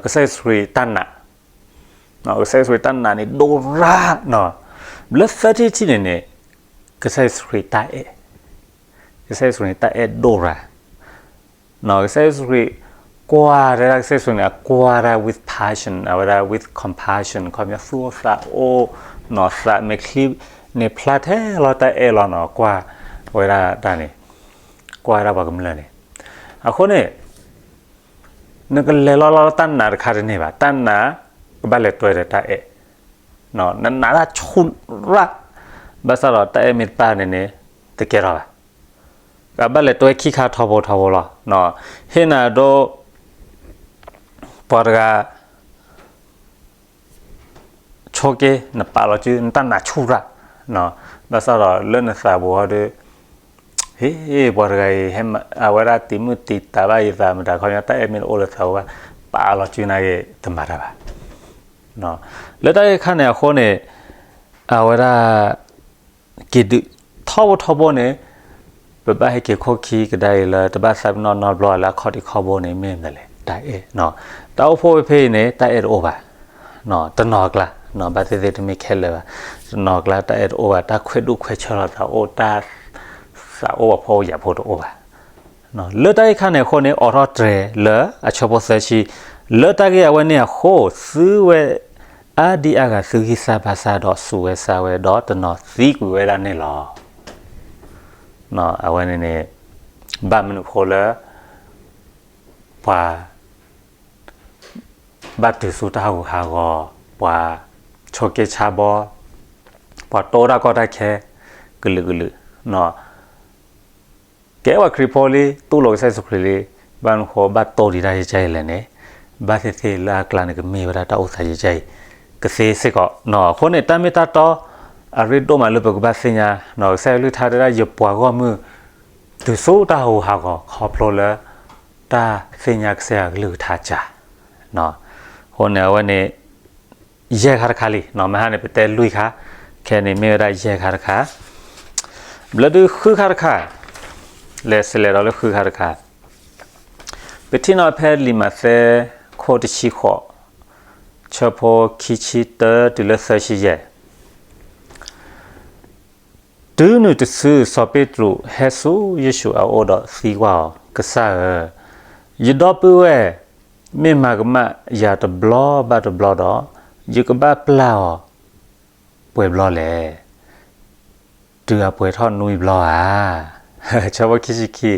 ကစၢ်ယ့ၣ်ၡူးခရံာ်တၢ်နာ်, ကစၢ်ယ့ၣ်ၡူးခရံာ်တၢ်နာ်န့ၣ်ဒိၣ်ရၣ်နီၤ. လၢသၢထံၣ်တထံၣ်န့ၣ်န့ၣ်, ကစၢ်ယ့ၣ်ၡူးခရံာ်တၢ်အဲၣ်, ကစၢ်ယ့ၣ်ၡူးခရံာ်န့ၣ်တၢ်အဲၣ်ဒိၣ်ရၣ် ကစၢ်ယ့ၣ်ၡူးခရံာ်, ကွၢ်တဲဒၣ်ကစၢ်ယ့ၣ်ၡူးန့ၣ် အကွၢ်ဒၣ် with passion, အဝဲဒၣ် with compassion ခီပညီသူၣ်အိၣ်သးအိၣ်, နီၤသးမဲာ်ချံန့ၣ်ဖျါထဲလီၤတၢ်အဲၣ်လီၤနီၤ, ကွၢ်ဝဲဒၣ်တၢ်န့ၣ်, ကွၢ်ဝဲဒၣ်ပှၤကမျၢၢ်န့ၣ်. အဃိန့ၣ် နကလဲၤလီၤလီၤလၢတၢ်နာ်တခါတန့ၢ်ဘၣ်, တၢ်နာ်ကဘၣ်လဲၤတွဲဒီးတၢ်အဲၣ်, နနာ်တၢ်ဆူၣ်ရၣ်, ဘၣ်ဆၣ်ဒီးတၢ်အဲၣ်မ့ၢ်တပၣ်န့ၣ်န့ၣ်, တကဲထီၣ်ဘၣ်. ကဘၣ်လဲၤတွဲခံခါထီဘိထီဘိလီၤ. ဟ့ၣ်နၤဒိ ပှၤတဂၤ ဆိက့ နပာ်လီၤစု နတၢ်နာ်ဆူၣ်ရၣ်, ဘၣ်ဆၣ်ဒီးလၢနသးပူၤဟီဒီး, ဟ့ၣ် ပှၤတဂၤအံၤ အဝဲဒၣ်တံၤမုၣ်တံၤသးဘၣ်ယသးမတၤခီပညီ တၢ်အဲၣ်မ့ၢ်တအိၣ်လၢသးပူၤဘၣ်, ပာ်လီၤစုနၤဂ့ၤ တမၤတၢ်ဘၣ်. လၢတၢ်ဂ့ၢ်ခါန့ၣ်အဃိန့ၣ်, အဝဲဒၣ် က့ၤဒုးထီဘိထီဘိန့ၣ်, ပဘၣ်ဟဲက့ၤခိၣ်ခံကဒါအံၤလၢ တဘၣ်သးပ့ၤနီၣ်နီတဘျီလၢအခီၣ်ထံးခီၣ်ဘိန့ၣ် မ့ၢ်မနုၤလဲၣ်, တၢ်အဲၣ်, တၢ်အိၣ်ဖှိၣ်ဝဲဖဲအံၤန့ၣ် တၢ်အဲၣ်တအိၣ်ဘၣ်. တနီၤအကျါ, ဘၣ်သ့ၣ်သ့ၣ်တမ့ၢ်ခဲလၢာ်ဘၣ်, တနီၤအကျါတၢ်အဲၣ်တအိၣ်ဘၣ်, တၢ်ခွဲးဒူၣ်ခွဲးဆၢလိာ်သးအိၣ်, တၢ်သးအိၣ်ဖှီၣ်ဖိယာ်ဖိတအိၣ်ဘၣ်. လၢတၢ်ဂ့ၢ်ခါန့ၣ်အဃိန့ၣ် အိးထီၣ်တြဲၤလၢအဆၢဖိသၢဆံ, လၢတၢ်ဂ့ၢ်အဝဲန့ၣ်အဃိ သုဝဲအါဒံအါဂၤသုဂံၢ်စၢ်ဘါစၢ်ဒီးစူးဝဲစါဝဲဒီး တနီၤသံကွံာ်ဝဲဒၣ်န့ၣ်လီၤ. အဝဲန့ၣ်န့ၣ် ဘၣ်မနုၤအဃိလၢ ပှၤ ဘၣ်တုၤဆူတၢ်ဟးဂူာ်ဟးဂီၤ, ပှၤဆိးက့ဆါဘီ, ပှၤတိၢ်တၢ်ကီတၢ်ခဲ ကလုာ်ကလုာ်, ကဲပှၤခရံာ်ဖိလံ, တူၢ်လိာ်ကစၢ်ယ့ၣ်ၡူးခရံာ်လံ, ဘၣ်မနုၤအဃိဘၣ်တိၢ်ဒံးတၢ်ယကဲအံၤလဲၣ်န့ၣ်, ဘၣ်သ့ၣ်သ့ၣ်လၢအကျါန့ၣ်ကမ့ၢ်ဝဲဒၣ်တၢ်အိၣ်သးယကဲအံၤ ကသ့စ့ၢ်ကီး. အဃိန့ၣ် တၢ်မ့ၢ်တၢ်တီ အရ့ဒိၣ်မးလၢပကဘၣ်သ့ၣ်ညါ, ကစၢ်ယွၤကလုၢ်ကထါတဲဒၣ် ယပှၤဂီၢ်မုၢ် တုၤဆူတၢ်ဟးဂူာ်ဟးဂီၤ ခီဖျိလၢ တၢ်သ့ၣ်ညါကစၢ်ယွၤကလုၢ်ကထါစှၤ. အဃိန့ၣ် အဝဲန့ၣ် ယဲၢ်ခါတခါလံ, မဟါန့ၣ် ပတဲလွံၢ်ခါ, ခဲအံၤန့ၣ်မ့ၢ်ဝဲဒၣ်ယဲၢ်ခါတခါ, ဘျၢဒုဃုခါတခါ, လဲၤဆဲးလဲၤဒီးလၢဃုခါတခါ, ပထံၣ်နီၤဖဲလံာ်မးသဲ ခိၣ်တဆံဃိး, ဆၢဖိခံဆံတၢတုၤလၢသၢဆံယဲၢ် တုၤနုၤတစု စီၤပ့းတရူးဟဲဆူယ့ၣ်ၡူးအအိၣ်ဒီးသံကွၢ်အီၤ, ကစၢ်ဧၢ, ယဒီပုၢ်ဝဲၢ် မ့ၢ်မၤကမၣ်ယၤတဘျီဘၣ်တဘျီဒီး, ယကဘၣ်ပျၢ်အီၤပှဲၤဘျီလဲၣ်. တုၤအပှဲၤထီၣ်နွံဘျီဧါ. ဆၢဖိခံဆံခံ,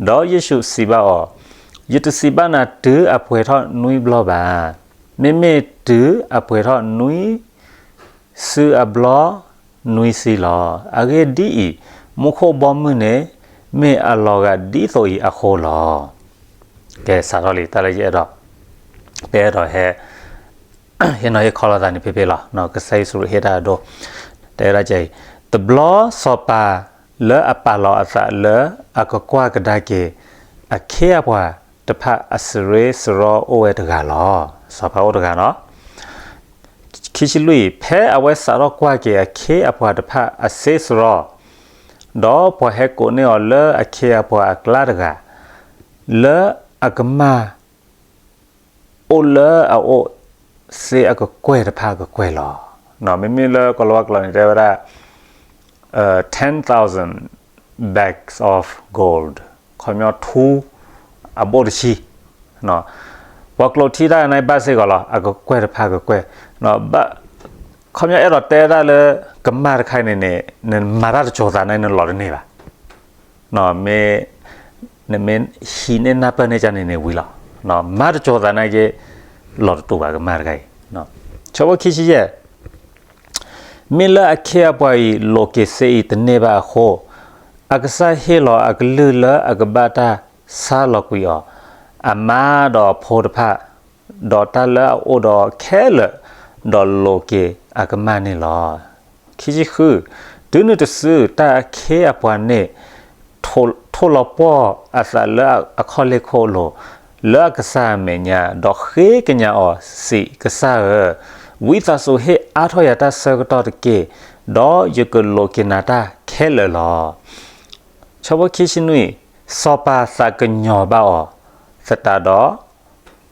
ဒီးယ့ၣ်ၡူးစံးဘၣ်အီၤ, ယတစံးဘၣ်နၤတုၤအပှဲၤထီၣ်နွံဘျီဘၣ်, မ့မ့ၢ်တုၤအပှဲၤထီၣ်နွံ စုအဘျီနွံဆံလီၤ. အဂ့ၢ်ဒ်အံၤ, မူခိၣ်ဘီမုၢ်န့ၣ် မ့ၢ်အလီၤဂာ်ဒ်သိးအံၤအဃိလီၤ. ကဲ စးထီၣ်လံ တၢ်လၢယအဲၣ်ဒိး, ပအဲၣ်ဒိးဟဲ ဟ့ၣ်နီၤဟ့ၣ်ခီလိာ်သးန့ၣ်ဖဲဖဲလီၤ. ကစၢ်ယ့ၣ်ၡူးဟ့ၣ်တၢ်အဒိ, တဲဝဲဒၣ်ကဲအံၤ, တဘျီစီၤပၤလၢအပာ်လီၤအသးလၢအကကွၢ်ကဒါက့ၤ အခ့အပှၤတဖၣ်အစရ့စရီအိၣ်ဝဲတဂၤလီၤ. စီၤပၤအိၣ်တဂၤနီၤ. ခံဆံလွံၢ်, ဖဲအဝဲစးထီၣ်ကွၢ်က့ၤအခ့အပှၤတဖၣ်အစရ့စရီ, ဒီးပှၤဟဲကိးန့ၢ်အီၤလၢအခ့အပှၤအကျါတဂၤ, လၢအကမၢ် အိၣ်လၢအအိၣ် စ့အကကွဲၢ်တဖၣ်ကကွဲၢ်လီၤ. မ့မ့ၢ်လၢကီၤလၤဝါကျိာ်န့ၣ် တဲဝဲဒၣ် ten thousand bags of gold, ခီပညီထူ အဘိၣ်တဆံ, ပှၤကျိာ်ထံတၢ်န့ၣ်ဘၣ်စ့ၢ်ကီးလီၤ, အကကွဲၢ်တဖၣ်ကကွဲၢ်, ခီပညီအဲၣ်ဒိးတဲဒၣ်လၢ ကမၢ်တခါအံၤန့ၣ်န့ၣ် နမၤတၢ်တစိၤသးန့ၣ် နလီၤတန့ၢ်ဘၣ်. မ့ၢ် နမ့ၢ်ဟံးန့ၢ်နၢ်ပၢၢ်န့ၢ်ကန့ၣ်န့ၣ်ဝံၤလီၤ. မၤတစိၤသးနာ်က့ လီၤတတူာ်ဘၣ်ကမၢ်တခါအံၤ. ဆၢဖိခံဆံယဲၢ်, မ့ၢ်လၢအခ့အပှၤအံၤ လိးက့ၤစ့အံၤတန့ၢ်ဘၣ်အဃိ, အကစၢ်ဟ့ၣ်လီၤအကလုၢ်လၢအကဘၣ်တၢ်ဆါလီၤကွံာ်အီၤ, အမါဒီးအဖိတဖၣ်, ဒီးတၢ်လၢအအိၣ်ဒီးခဲလၢာ်, ဒီးလိးက့ၤအကမၢ်န့ၣ်လီၤ. ခံဆံဃု, တုၤနုၤတစု တၢ်အခ့အပှၤန့ၣ် ထိၣ်လီၤပှီၢ်အသးလၢအခီၣ်လ့ၢ်ခိၣ်လိၤ, လၢအကစၢ်အမဲာ်ညါ, ဒီးဃ့ကညးအီၤ, စံး, ကစၢ်ဧၢ, ဝံသးစူၤဟ့ၣ်အါထီၣ်ယၤတၢ်ဆၢကတီၢ်တက့ၢ်, ဒီးယကလိးက့ၤနၤတၢ်ခဲလၢာ်လီၤ. ဆၢဖိခံဆံနွံ, စီၤပၤသးကညီၤဘၣ်အီၤသတးဒီး,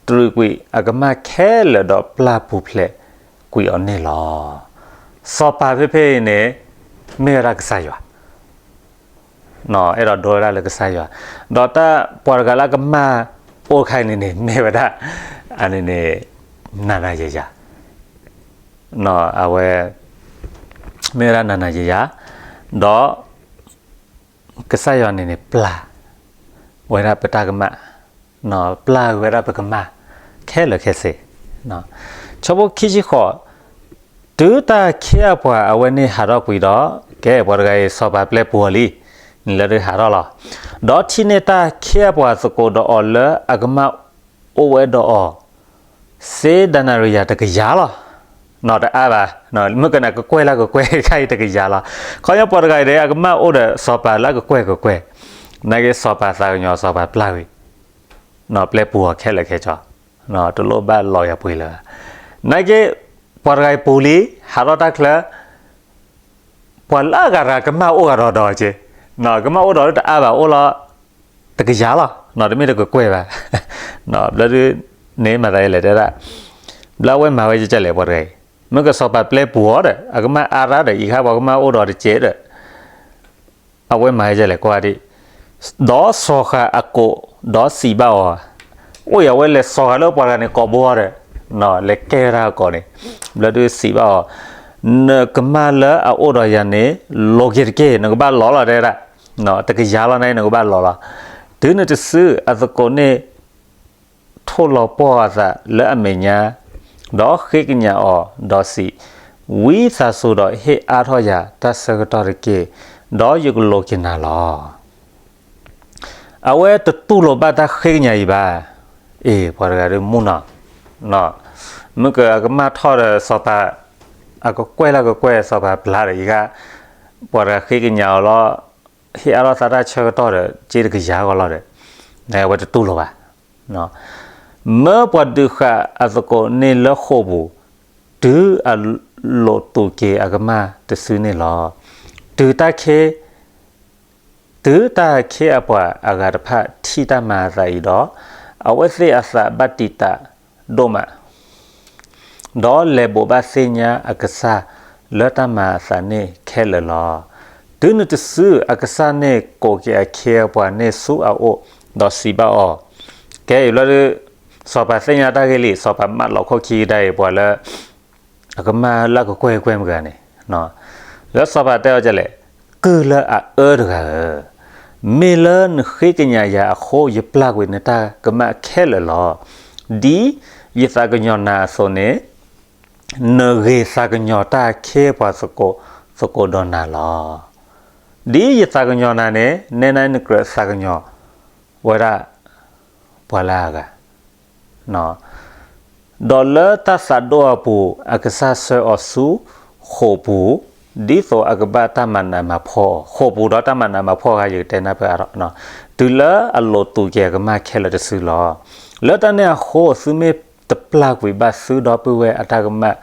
တြူာ်ကွံာ်အကမၢ်ခဲလၢာ်ဒီးပျၢ်ပူၤဖျဲးကွံာ်အီၤန့ၣ်လီၤ. စီၤပၤဖဲဖဲအံၤန့ၣ် မ့ၢ်ဝဲဒၣ်ကစၢ်ယွၤ, အဲၣ်ဒိးဒိဝဲဒၣ်လၢကစၢ်ယွၤ, ဒီးတၢ်ပှၤတဂၤလၢအကမၢ်အိၣ်တခါအံၤန့ၣ်န့ၣ် မ့ၢ်ဝဲဒၣ် အန့ၣ်န့ၣ် နၤနၤယၤယၤ, အဝဲ မ့ၢ်ဝဲဒၣ်နၤနၤယၤယၤ, ဒီး ကစၢ်ယွၤန့ၣ်န့ၣ် ပျၢ်ဝဲဒၣ်ပတၢ်ကမၣ်, ပျၢ်ဝဲဒၣ်ပကမၢ်ခဲလၢာ်ခဲဆ့. ဆၢဖိခံဆံဃိး, တုၤတၢ်အခ့အပှၤအဝဲန့ၣ်ဟးထီၣ်ကွံာ်ဒီး, ကဲ ပှၤတဂၤအံၤ စီၤပၤပျဲပူၤအီၤလံ, နံၤလၢဒုးဟးထီၣ်လီၤ. ဒီးထံၣ်န့ၢ်တၢ်အခ့အပှၤသကိးဒီးအီၤလၢအကမၢ်အိၣ်ဝဲဒီးအီၤ စ့ဒၤနၤရံယၤတကယၤလီၤ. နီၢ်တအါဘၣ်, မုၢ်ကနၣ်ကကွဲၢ်လၢကကွဲၢ်ခါအံၤတကယၤလီၤ. ခီပညီပှၤတဂၤအံၤဒီး အကမၢ်အိၣ်ဒီးစီၤပၤလၢအကကွဲၢ်ကကွဲၢ်, နာ်က့စီၤပၤသးကညီၤစီၤပၤပျၢ်ဝံၤ, ပျဲပူၤအီၤခဲလၢာ်ခဲဆ့, တလိၣ်ဘၣ်လီၤယၤပှ့ၤလၢၤဘၣ်. နာ်က့ ပှၤတဂၤအံၤပူၤလံ, ဟးထီၣ်တၢ်ချၢ ပှၤလၢအဂၤတဂၤကမၢ်အိၣ်ဂၤဒီးဒီးက့, ကမၢ်အိၣ်ဒီးလၢတအါဘၣ်အိၣ်လီၤ တကယၤလီၤ, တမ့ၢ်တကကွဲၢ်ဘၣ်. ဘျီဒုးန့ၣ်မၤသးယလဲၣ်တဲဒၣ်, ဘျီအဝဲမၤဝဲဒ်လဲၣ်ပှၤတဂၤအံၤ, မ့ၢ်ကစီၤပၤပျဲပူၤအီၤဒီး အကမၢ်အါရၢ်ဒီး အံၤခါပှၤကမၢ်အိၣ်ဒီးတစဲးဒီး အဝဲမၤဒ်လဲၣ်ကွၢ်ဒံး, ဒီးစီၤဃၤအကိး, ဒီးစံးဘၣ်အီၤ, အိၣ်ယၤဝဲလဲၤစီၤဃၤလၢပှၤတဂၤန့ၣ်ကိာ်ဘိအီၤဒီး, လဲၤကဲဝဲဒၣ်အကိးန့ၣ်, ဘျီဒုးစံးဘၣ်အီၤ, နကမၢ်လၢအအိၣ်ဒီးယၤန့ၣ် လိးက့ၤတက့ၢ်, နကဘၣ်လီၤလီၤတဲဒၣ်, တကယၤလီၤန့ၣ် နကဘၣ်လီၤလီၤ, တုၤနတစုအသကိးန့ၣ် ထိၣ်လီၤပှီၢ်အသးလၢအမဲာ်ညါ, ဒီးဃ့ကညးအီၤ, ဒီးစံး, ဝံသးစူၤဒီးဟ့ၣ်အါထီၣ်ယၤတၢ်ဆၢကတီၢ်တက့ၢ်, ဒီးယကလိးက့ၤနၤလီၤ. အဝဲတတူၢ်လိာ်ဘၣ်တၢ်ဃ့ကညးအံၤဘၣ်. အ့ ပှၤတဂၤဒုးမူနီၤ, မ့ၢ်ကအကမၢ်ထီၣ်ဒီးစီၤပၤ, အကကွဲၢ်လၢကကွဲၢ်စီၤပၤပျါဒီးအံၤခါ, ပှၤတဂၤဃ့ကညးအီၤလီၤ, ဟ့ၣ်အါထီၣ်သးတၢ်ဆၢကတီၢ်ဒီး က့တကယၤဂီၢ်လီၤဒီး, အဝဲတတူၢ်လိာ်ဘၣ်. မၢပှၤဒုးဃာ်အသကိးန့ၣ်လၢဃိာ်ပူၤ, တုၤအလိးတူာ်က့ၤအကမၢ်တစုန့ၣ်လီၤ. တုၤတၢ်ခ့, တုၤတၢ်ခ့အပှၤအဂၤတဖၣ်ထံၣ်တၢ်မၤအသးအံၤဒီး, အဝဲသ့ၣ်အသးဘၣ်တံာ်တာ်ဒိၣ်မး ဒီးလဲၤဘိးဘၣ်သ့ၣ်ညါအကစၢ်လၢတၢ်မၤအသးန့ၣ်ခဲလၢာ်လီၤ. တုၤနုၤတစုအကစၢ်န့ၣ်ကိးက့ၤအခ့အပှၤန့ၣ်ဆူအအိၣ်, ဒီးစံးဘၣ်အီၤ, ကဲအံၤဘျီဒုး, စီၤပၤသ့ၣ်ညါတၢ်ဂ့ၢ်လံ, စီၤပၤမၢလီၤခိၣ်ခံကဒါအံၤပှၤလၢ အကမၢ်လၢကကွဲၢ်ကွဲၢ်မတၤဂၤန့ၣ်, လၢစီၤပၤတဲအီၤဒ်လဲၣ်, ကုၢ်လၢအအၢတဂၤဧၢ, မ့ၢ်လၢနဃ့ကညးယၤအဃိ ယပျၢ်ကွံာ်နတၢ်ကမၣ်ခဲလၢာ်လီၤ. ဒ်ယသးကညီၤနၤအသိးန့ၣ်, နဂ့ၤသးကညီၤတၢ်အခ့အပှၤသကိးသကိးဒီးနၤလီၤ. ဒ်ယသးကညီၤနၤန့ၣ် နဲဒၣ်နကြၢးသးကညီၤဝဲဒၣ် ပှၤလၢအဂၤ ဒီးလၢတၢ်သးဒိၣ်အပူၤ အကစၢ်ဆှၢအီၤဆူဃိာ်ပူၤ, ဒ်သိးအကဘၣ်တၢ်မၤနးမၤဖှီၣ်အီၤ, ဃိာ်ပူၤဒီးတၢ်မၤနးမၤဖှီၣ်ဂၤ ယကတဲနၢ်ပၢၢ်အါထီၣ်, တုၤလၢအလိးတူာ်က့ၤအကမၢ်ခဲလၢာ်တစုလီၤ. လၢတၢ်န့ၣ်အဃိ သုမ့ၢ်တပျၢ်ကွံာ်ဘၣ်သုဒီပုၢ်ဝဲၢ်အတၢ်ကမၣ်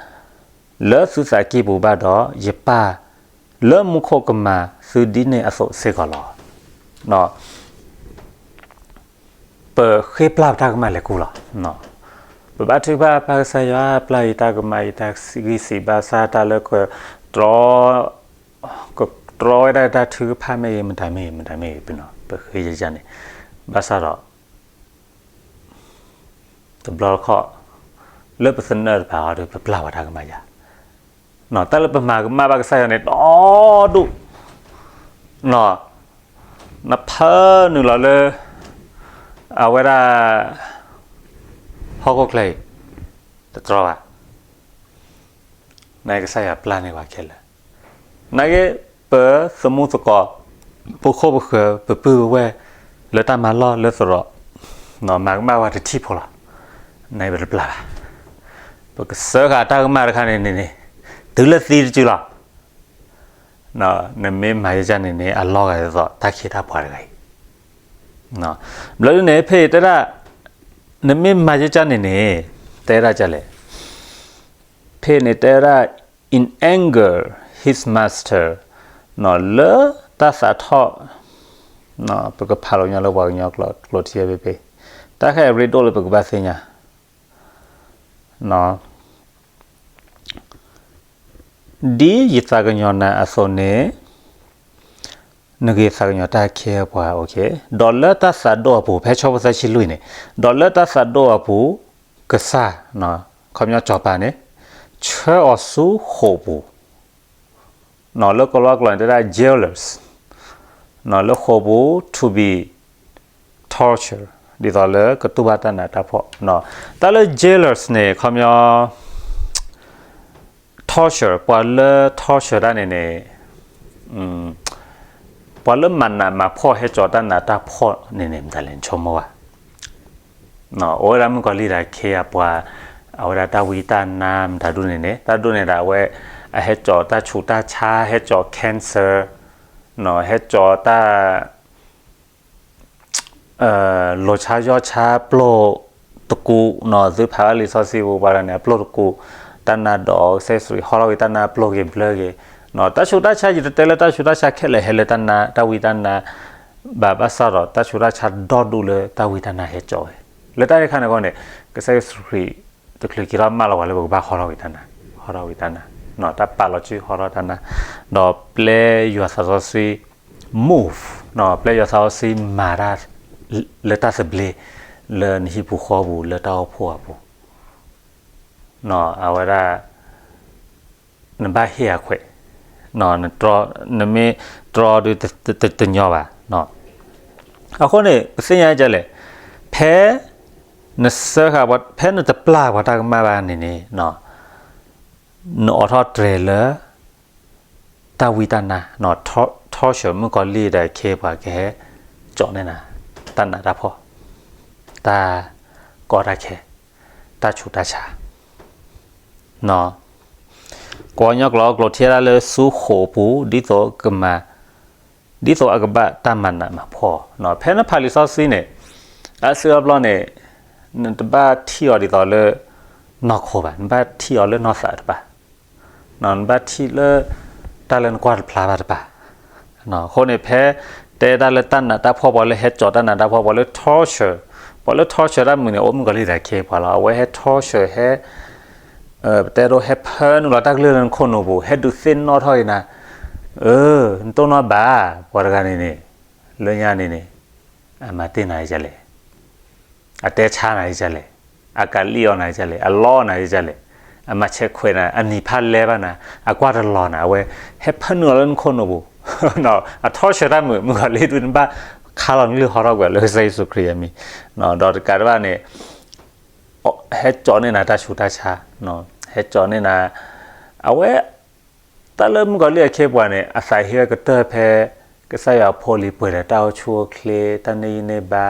လၢသုသးကံၢ်ပူၤဘၣ်ဒီး, ယပၢ်လၢမူခိၣ်ကမၤသုဒ်န့ၣ်အသိးစ့ၢ်ကီးလီၤ. ပဃ့ပျၢ်ပတၢ်ကမၣ်လဲၤကူလီၤ. ပဘၣ်ထုကဖၣ်ပၢ်ကစၢ်ယွၤ ပျၢ်ယတၢ်ကမၣ် ယတၢ်ဂံၢ်စံးဘၣ်ဆၣ်တၢ်လၢကတြီ, ကတြီဝဲဒၣ်တၢ်ထုကဖၣ်မ့ၢ်ဂ့ၤ မတၤမ့ၢ်ဂ့ၤ မတၤမ့ၢ်ဂ့ၤ ပနီၤ ပဃ့ယယၤန့ၣ်, ဘၣ်ဆၣ်ဒီး တဘျီတခီၣ် လၢပသနၢၣ်တဖၣ်အီၤဒီး ပပျၢ်ဝဲတၢ်ကမၣ်ယၤ, တၢ်လၢပမၤကမၣ်ဘၣ်ကစၢ်ယွၤန့ၣ် ဒီဒူၣ်, နဖၢနုာ်လီၤလၢ အဝဲဒၣ် ဟီၣ်ခိၣ်ချၢအံၤ တတြီဘၣ်. နာ်က့ကစၢ်ယွၤပျၢ်န့ၢ်ပှၤခဲလၢာ်, နာ်က့ ပသမူသကိး ပခိၣ်ပဃၢၤ ပပုၢ်ပဝဲၢ် လၢတၢ်မၤလီၢ်လၢသရိာ် မၤကမၣ်ဝဲတထံၣ်ဖိလီၤ. နာ်က့ပတပျၢ်ဘၣ်. ပကစၢဃာ်တၢ်ကမၣ်တခါန့ၣ်န့ၣ်န့ၣ် တုၤလၢသံတစုလီၤ. နမ့ၢ်မၤယကၢ်န့ၣ်န့ၣ် အလီၢ်ဂၤဒ်သိး တၢ်ခ့တၢ်ပှၤတဂၤအံၤ ဘျီဒ်န့ၣ် ဖဲအံၤတဲဒၣ် နမ့ၢ်မၤယကၢ်န့ၣ်န့ၣ် တဲဒၣ်ဒ်လဲၣ်, ဖဲန့ၣ်တဲဒၣ် in anger his master လၢတၢ်သးထီၣ်, ပကဖးလိာ်ညီလၢပှၤကညီကျိာ်ထံဖဲဖဲ, တၢ်ခဲအံၤရ့ဒိၣ်လၢပကဘၣ်သ့ၣ်ညါ ဒ်ယသးကညီၤနၤအသိးန့ၣ် နဂ့ၤသးကညီၤတၢ်အခ့အပှၤ, ဒီးလၢတၢ်သးဒိၣ်အပူၤ, ဖဲဆၢဖိသၢဆံလွံၢ်န့ၣ်, ဒီးလၢတၢ်သးဒိၣ်အပူၤ ကစၢ်, ခီပညီစီၤပၤန့ၣ် ဆှၢအီၤဆူဃိာ်ပူၤ, လၢကလီကလီန့ၣ် တဲဒၣ် jailers, လၢဃိာ်ပူၤ to be torture, ဒ်သိးလၢကတူၢ်ဘၣ်တၢ်နးတၢ်ဖှီၣ်, တၢ်လၢ jailers န့ၣ် ခီပညီ torture, ပှၤလၢ torture တၢ်န့ၣ်န့ၣ် ပှၤလၢမၤနးမၤဖှီၣ်ဟဲကၠီၤတၢ်နးတၢ်ဖှီၣ်န့ၣ်န့ၣ် မတၤလဲၣ် နဆိကမိၣ်ဘၣ်. အိၣ်ဝဲဒၣ်မုၣ်ကီၤလံၢ်ဒီးခ့အပှၤ, အဝဲဒၣ်တၢ်ဝံတၢ်နါမတၤဒူၣ်န့ၣ်န့ၣ်, တၢ်ဒိၣ်န့ၣ်ဒီးအဝဲ အဟဲကၠီၤတၢ်ဆူးတၢ်ဆါ, ဟဲကၠီၤ cancer, ဟဲကၠီၤတၢ် လီၤဆါယီၢ်ဆါပျိၢ်တကူး, သုဖးဘၣ်လံာ်စီဆှံပူၤပှၤဒီးန့ၣ် အပျိၢ်တကူး, တၢ်နါဒီးကစၢ်ယ့ၣ်ၡူးခရံာ်ဟီထီၣ်က့ၤတၢ်နါပျိၢ်က့ၤဘျၢက့ၤ, တၢ်ဆူးတၢ်ဆါ ယတတဲလၢတၢ်ဆူးတၢ်ဆါခဲလၢာ်ဟဲလၢတၢ်နါ, တၢ်ဝံတၢ်နါ ဘၣ်ဘၣ်ဆၣ်ဒီး တၢ်ဆူးတၢ်ဆါဒီဒူၣ်လၢတၢ်ဝံတၢ်နါဟဲကၠီၤဝဲ, လၢတၢ်တခါန့ၣ်အဂီၢ်န့ၣ် ကစၢ်ယ့ၣ်ၡူးခရံာ် တချုးက့ၤထီၣ်မၢလီၤပှၤလၢပကဘၣ်ဟီထီၣ်ဝံၤတၢ်နါ, ဟီထီၣ်ဝံၤတၢ်နါ, တၢ်ပာ်လီၤစုဟီထီၣ်တၢ်နါ, ဒီးပျဲယွၤသးစီဆှံ move, ပျဲယွၤသးစီဆှံမၤတၢ်လၢတၢ်သဘျ့ လၢနဟံၣ်ပူၤဃီပူၤ လၢတၢ်အိၣ်ဖှိၣ်အပူၤ, အဝဲဒၣ် နဘၣ်ဟ့ၣ်အခွဲး, နမ့ၢ်တြီဒုးတညီဘၣ်. အဃိန့ၣ် ပသ့ၣ်ညါဒ်လဲၣ်, ဖဲနစၢဃာ်, ဖဲနတပျၢ်ပှၤတၢ်ကမၣ်ဘၣ်န့ၣ်န့ၣ်, နအိးထီၣ်တြဲၤလၢ တၢ်ဝံတၢ်နါ, torture မုၣ်ကီၤလံၢ်ဒီးခ့ပှၤကဟဲ ကၠီးန့ၢ်နၤ တၢ်နးတၢ်ဖှီၣ်, တၢ်ကီတၢ်ခဲ, တၢ်ဆူးတၢ်ဆါ ကညီကျိာ်ကျိာ်ထံၣ်ဒၣ်လၢဆူဃိာ်အပူၤ ဒ်သိးကမၤ, ဒ်သိးအကဘၣ်တၢ်မၤနးမၤဖှီၣ်, ဖဲနဖးလံာ်စီဆှံန့ၣ်, အါစုအါဘျီန့ၣ်, နတဘၣ်ထံၣ်အီၤဒ်သိးလၢ နီၢ်ခိဘၣ်, နဘၣ်ထံၣ်အီၤလၢနီၢ်သးတပၤ, နဘၣ်ထံၣ်လၢ တၢ်လၢနကွၢ်တဖျါဘၣ်တပၤ. အဃိန့ၣ် ဖဲတဲတၢ်လၢတၢ်နးတၢ်ဖှီၣ် ပှၤလၢဟဲကၠီးတၢ်နးတၢ်ဖှီၣ် ပှၤလၢ torture, ပှၤလၢ torture တၢ်မုာ်န့ၣ် အိၣ်မုၣ်ကီၤလံၢ်ဒီးခ့ပှၤလီၤ. အဝဲဟဲ torture ဟဲ ပတဲဒိ ဟဲဖၢနုာ်လီၤတၢ်ကလုၢ်လၢနခိၣ်နူာ်ပူၤ, ဟဲဒုးသ့ၣ်နီၣ်ထီၣ်က့ၤနၤ, အၢ နတိၢ်နီၣ်ဘၣ် ပှၤတဂၤန့ၣ်န့ၣ်, လၢညါန့ၣ်န့ၣ်, အမၤတ့ၢ်နၤဒ်လဲၣ်, အတဲဆါနၤဒ်လဲၣ်, အကးလံၣ်အီၤနၤဒ်လဲၣ်, အလီအီၤနၤဒ်လဲၣ်, အမၤဆဲးခွဲးနၤ, အနံၤဖးလဲဘၣ်နၤ, အကွၢ်တလီၤနၤ, အဝဲဟဲဖၢနုာ်လီၤလၢနခိၣ်နူာ်ပူၤ, အ torture တၢ်မုာ်, မုၣ်ကီၤလံၢ်ဒုး နဘၣ်ခါလီၤနကလုၢ်ဟီထီၣ်ကွံာ်လၢကစၢ်ယ့ၣ်ၡူးခရံာ်အမံၤ, ဒီးတကးဒံးဘၣ်န့ၣ် ဟဲကၠီးန့ၢ်နၤတၢ်ဆူးတၢ်ဆါ, ဟဲကၠီးန့ၢ်နၤ, အဝဲ တၢ်လၢမုၣ်ကီၤလံၢ်အခ့အပှၤန့ၣ် အသးဟ့ဝဲကတၢၢ်ဖဲ ကစၢ်ယွၤဖိလံၤပှဲၤဒီးတၢ်အိၣ်ဆူၣ်အိၣ်ချ့ တၢ်န့ၢ်ယံၤန့ၢ်ဘါ,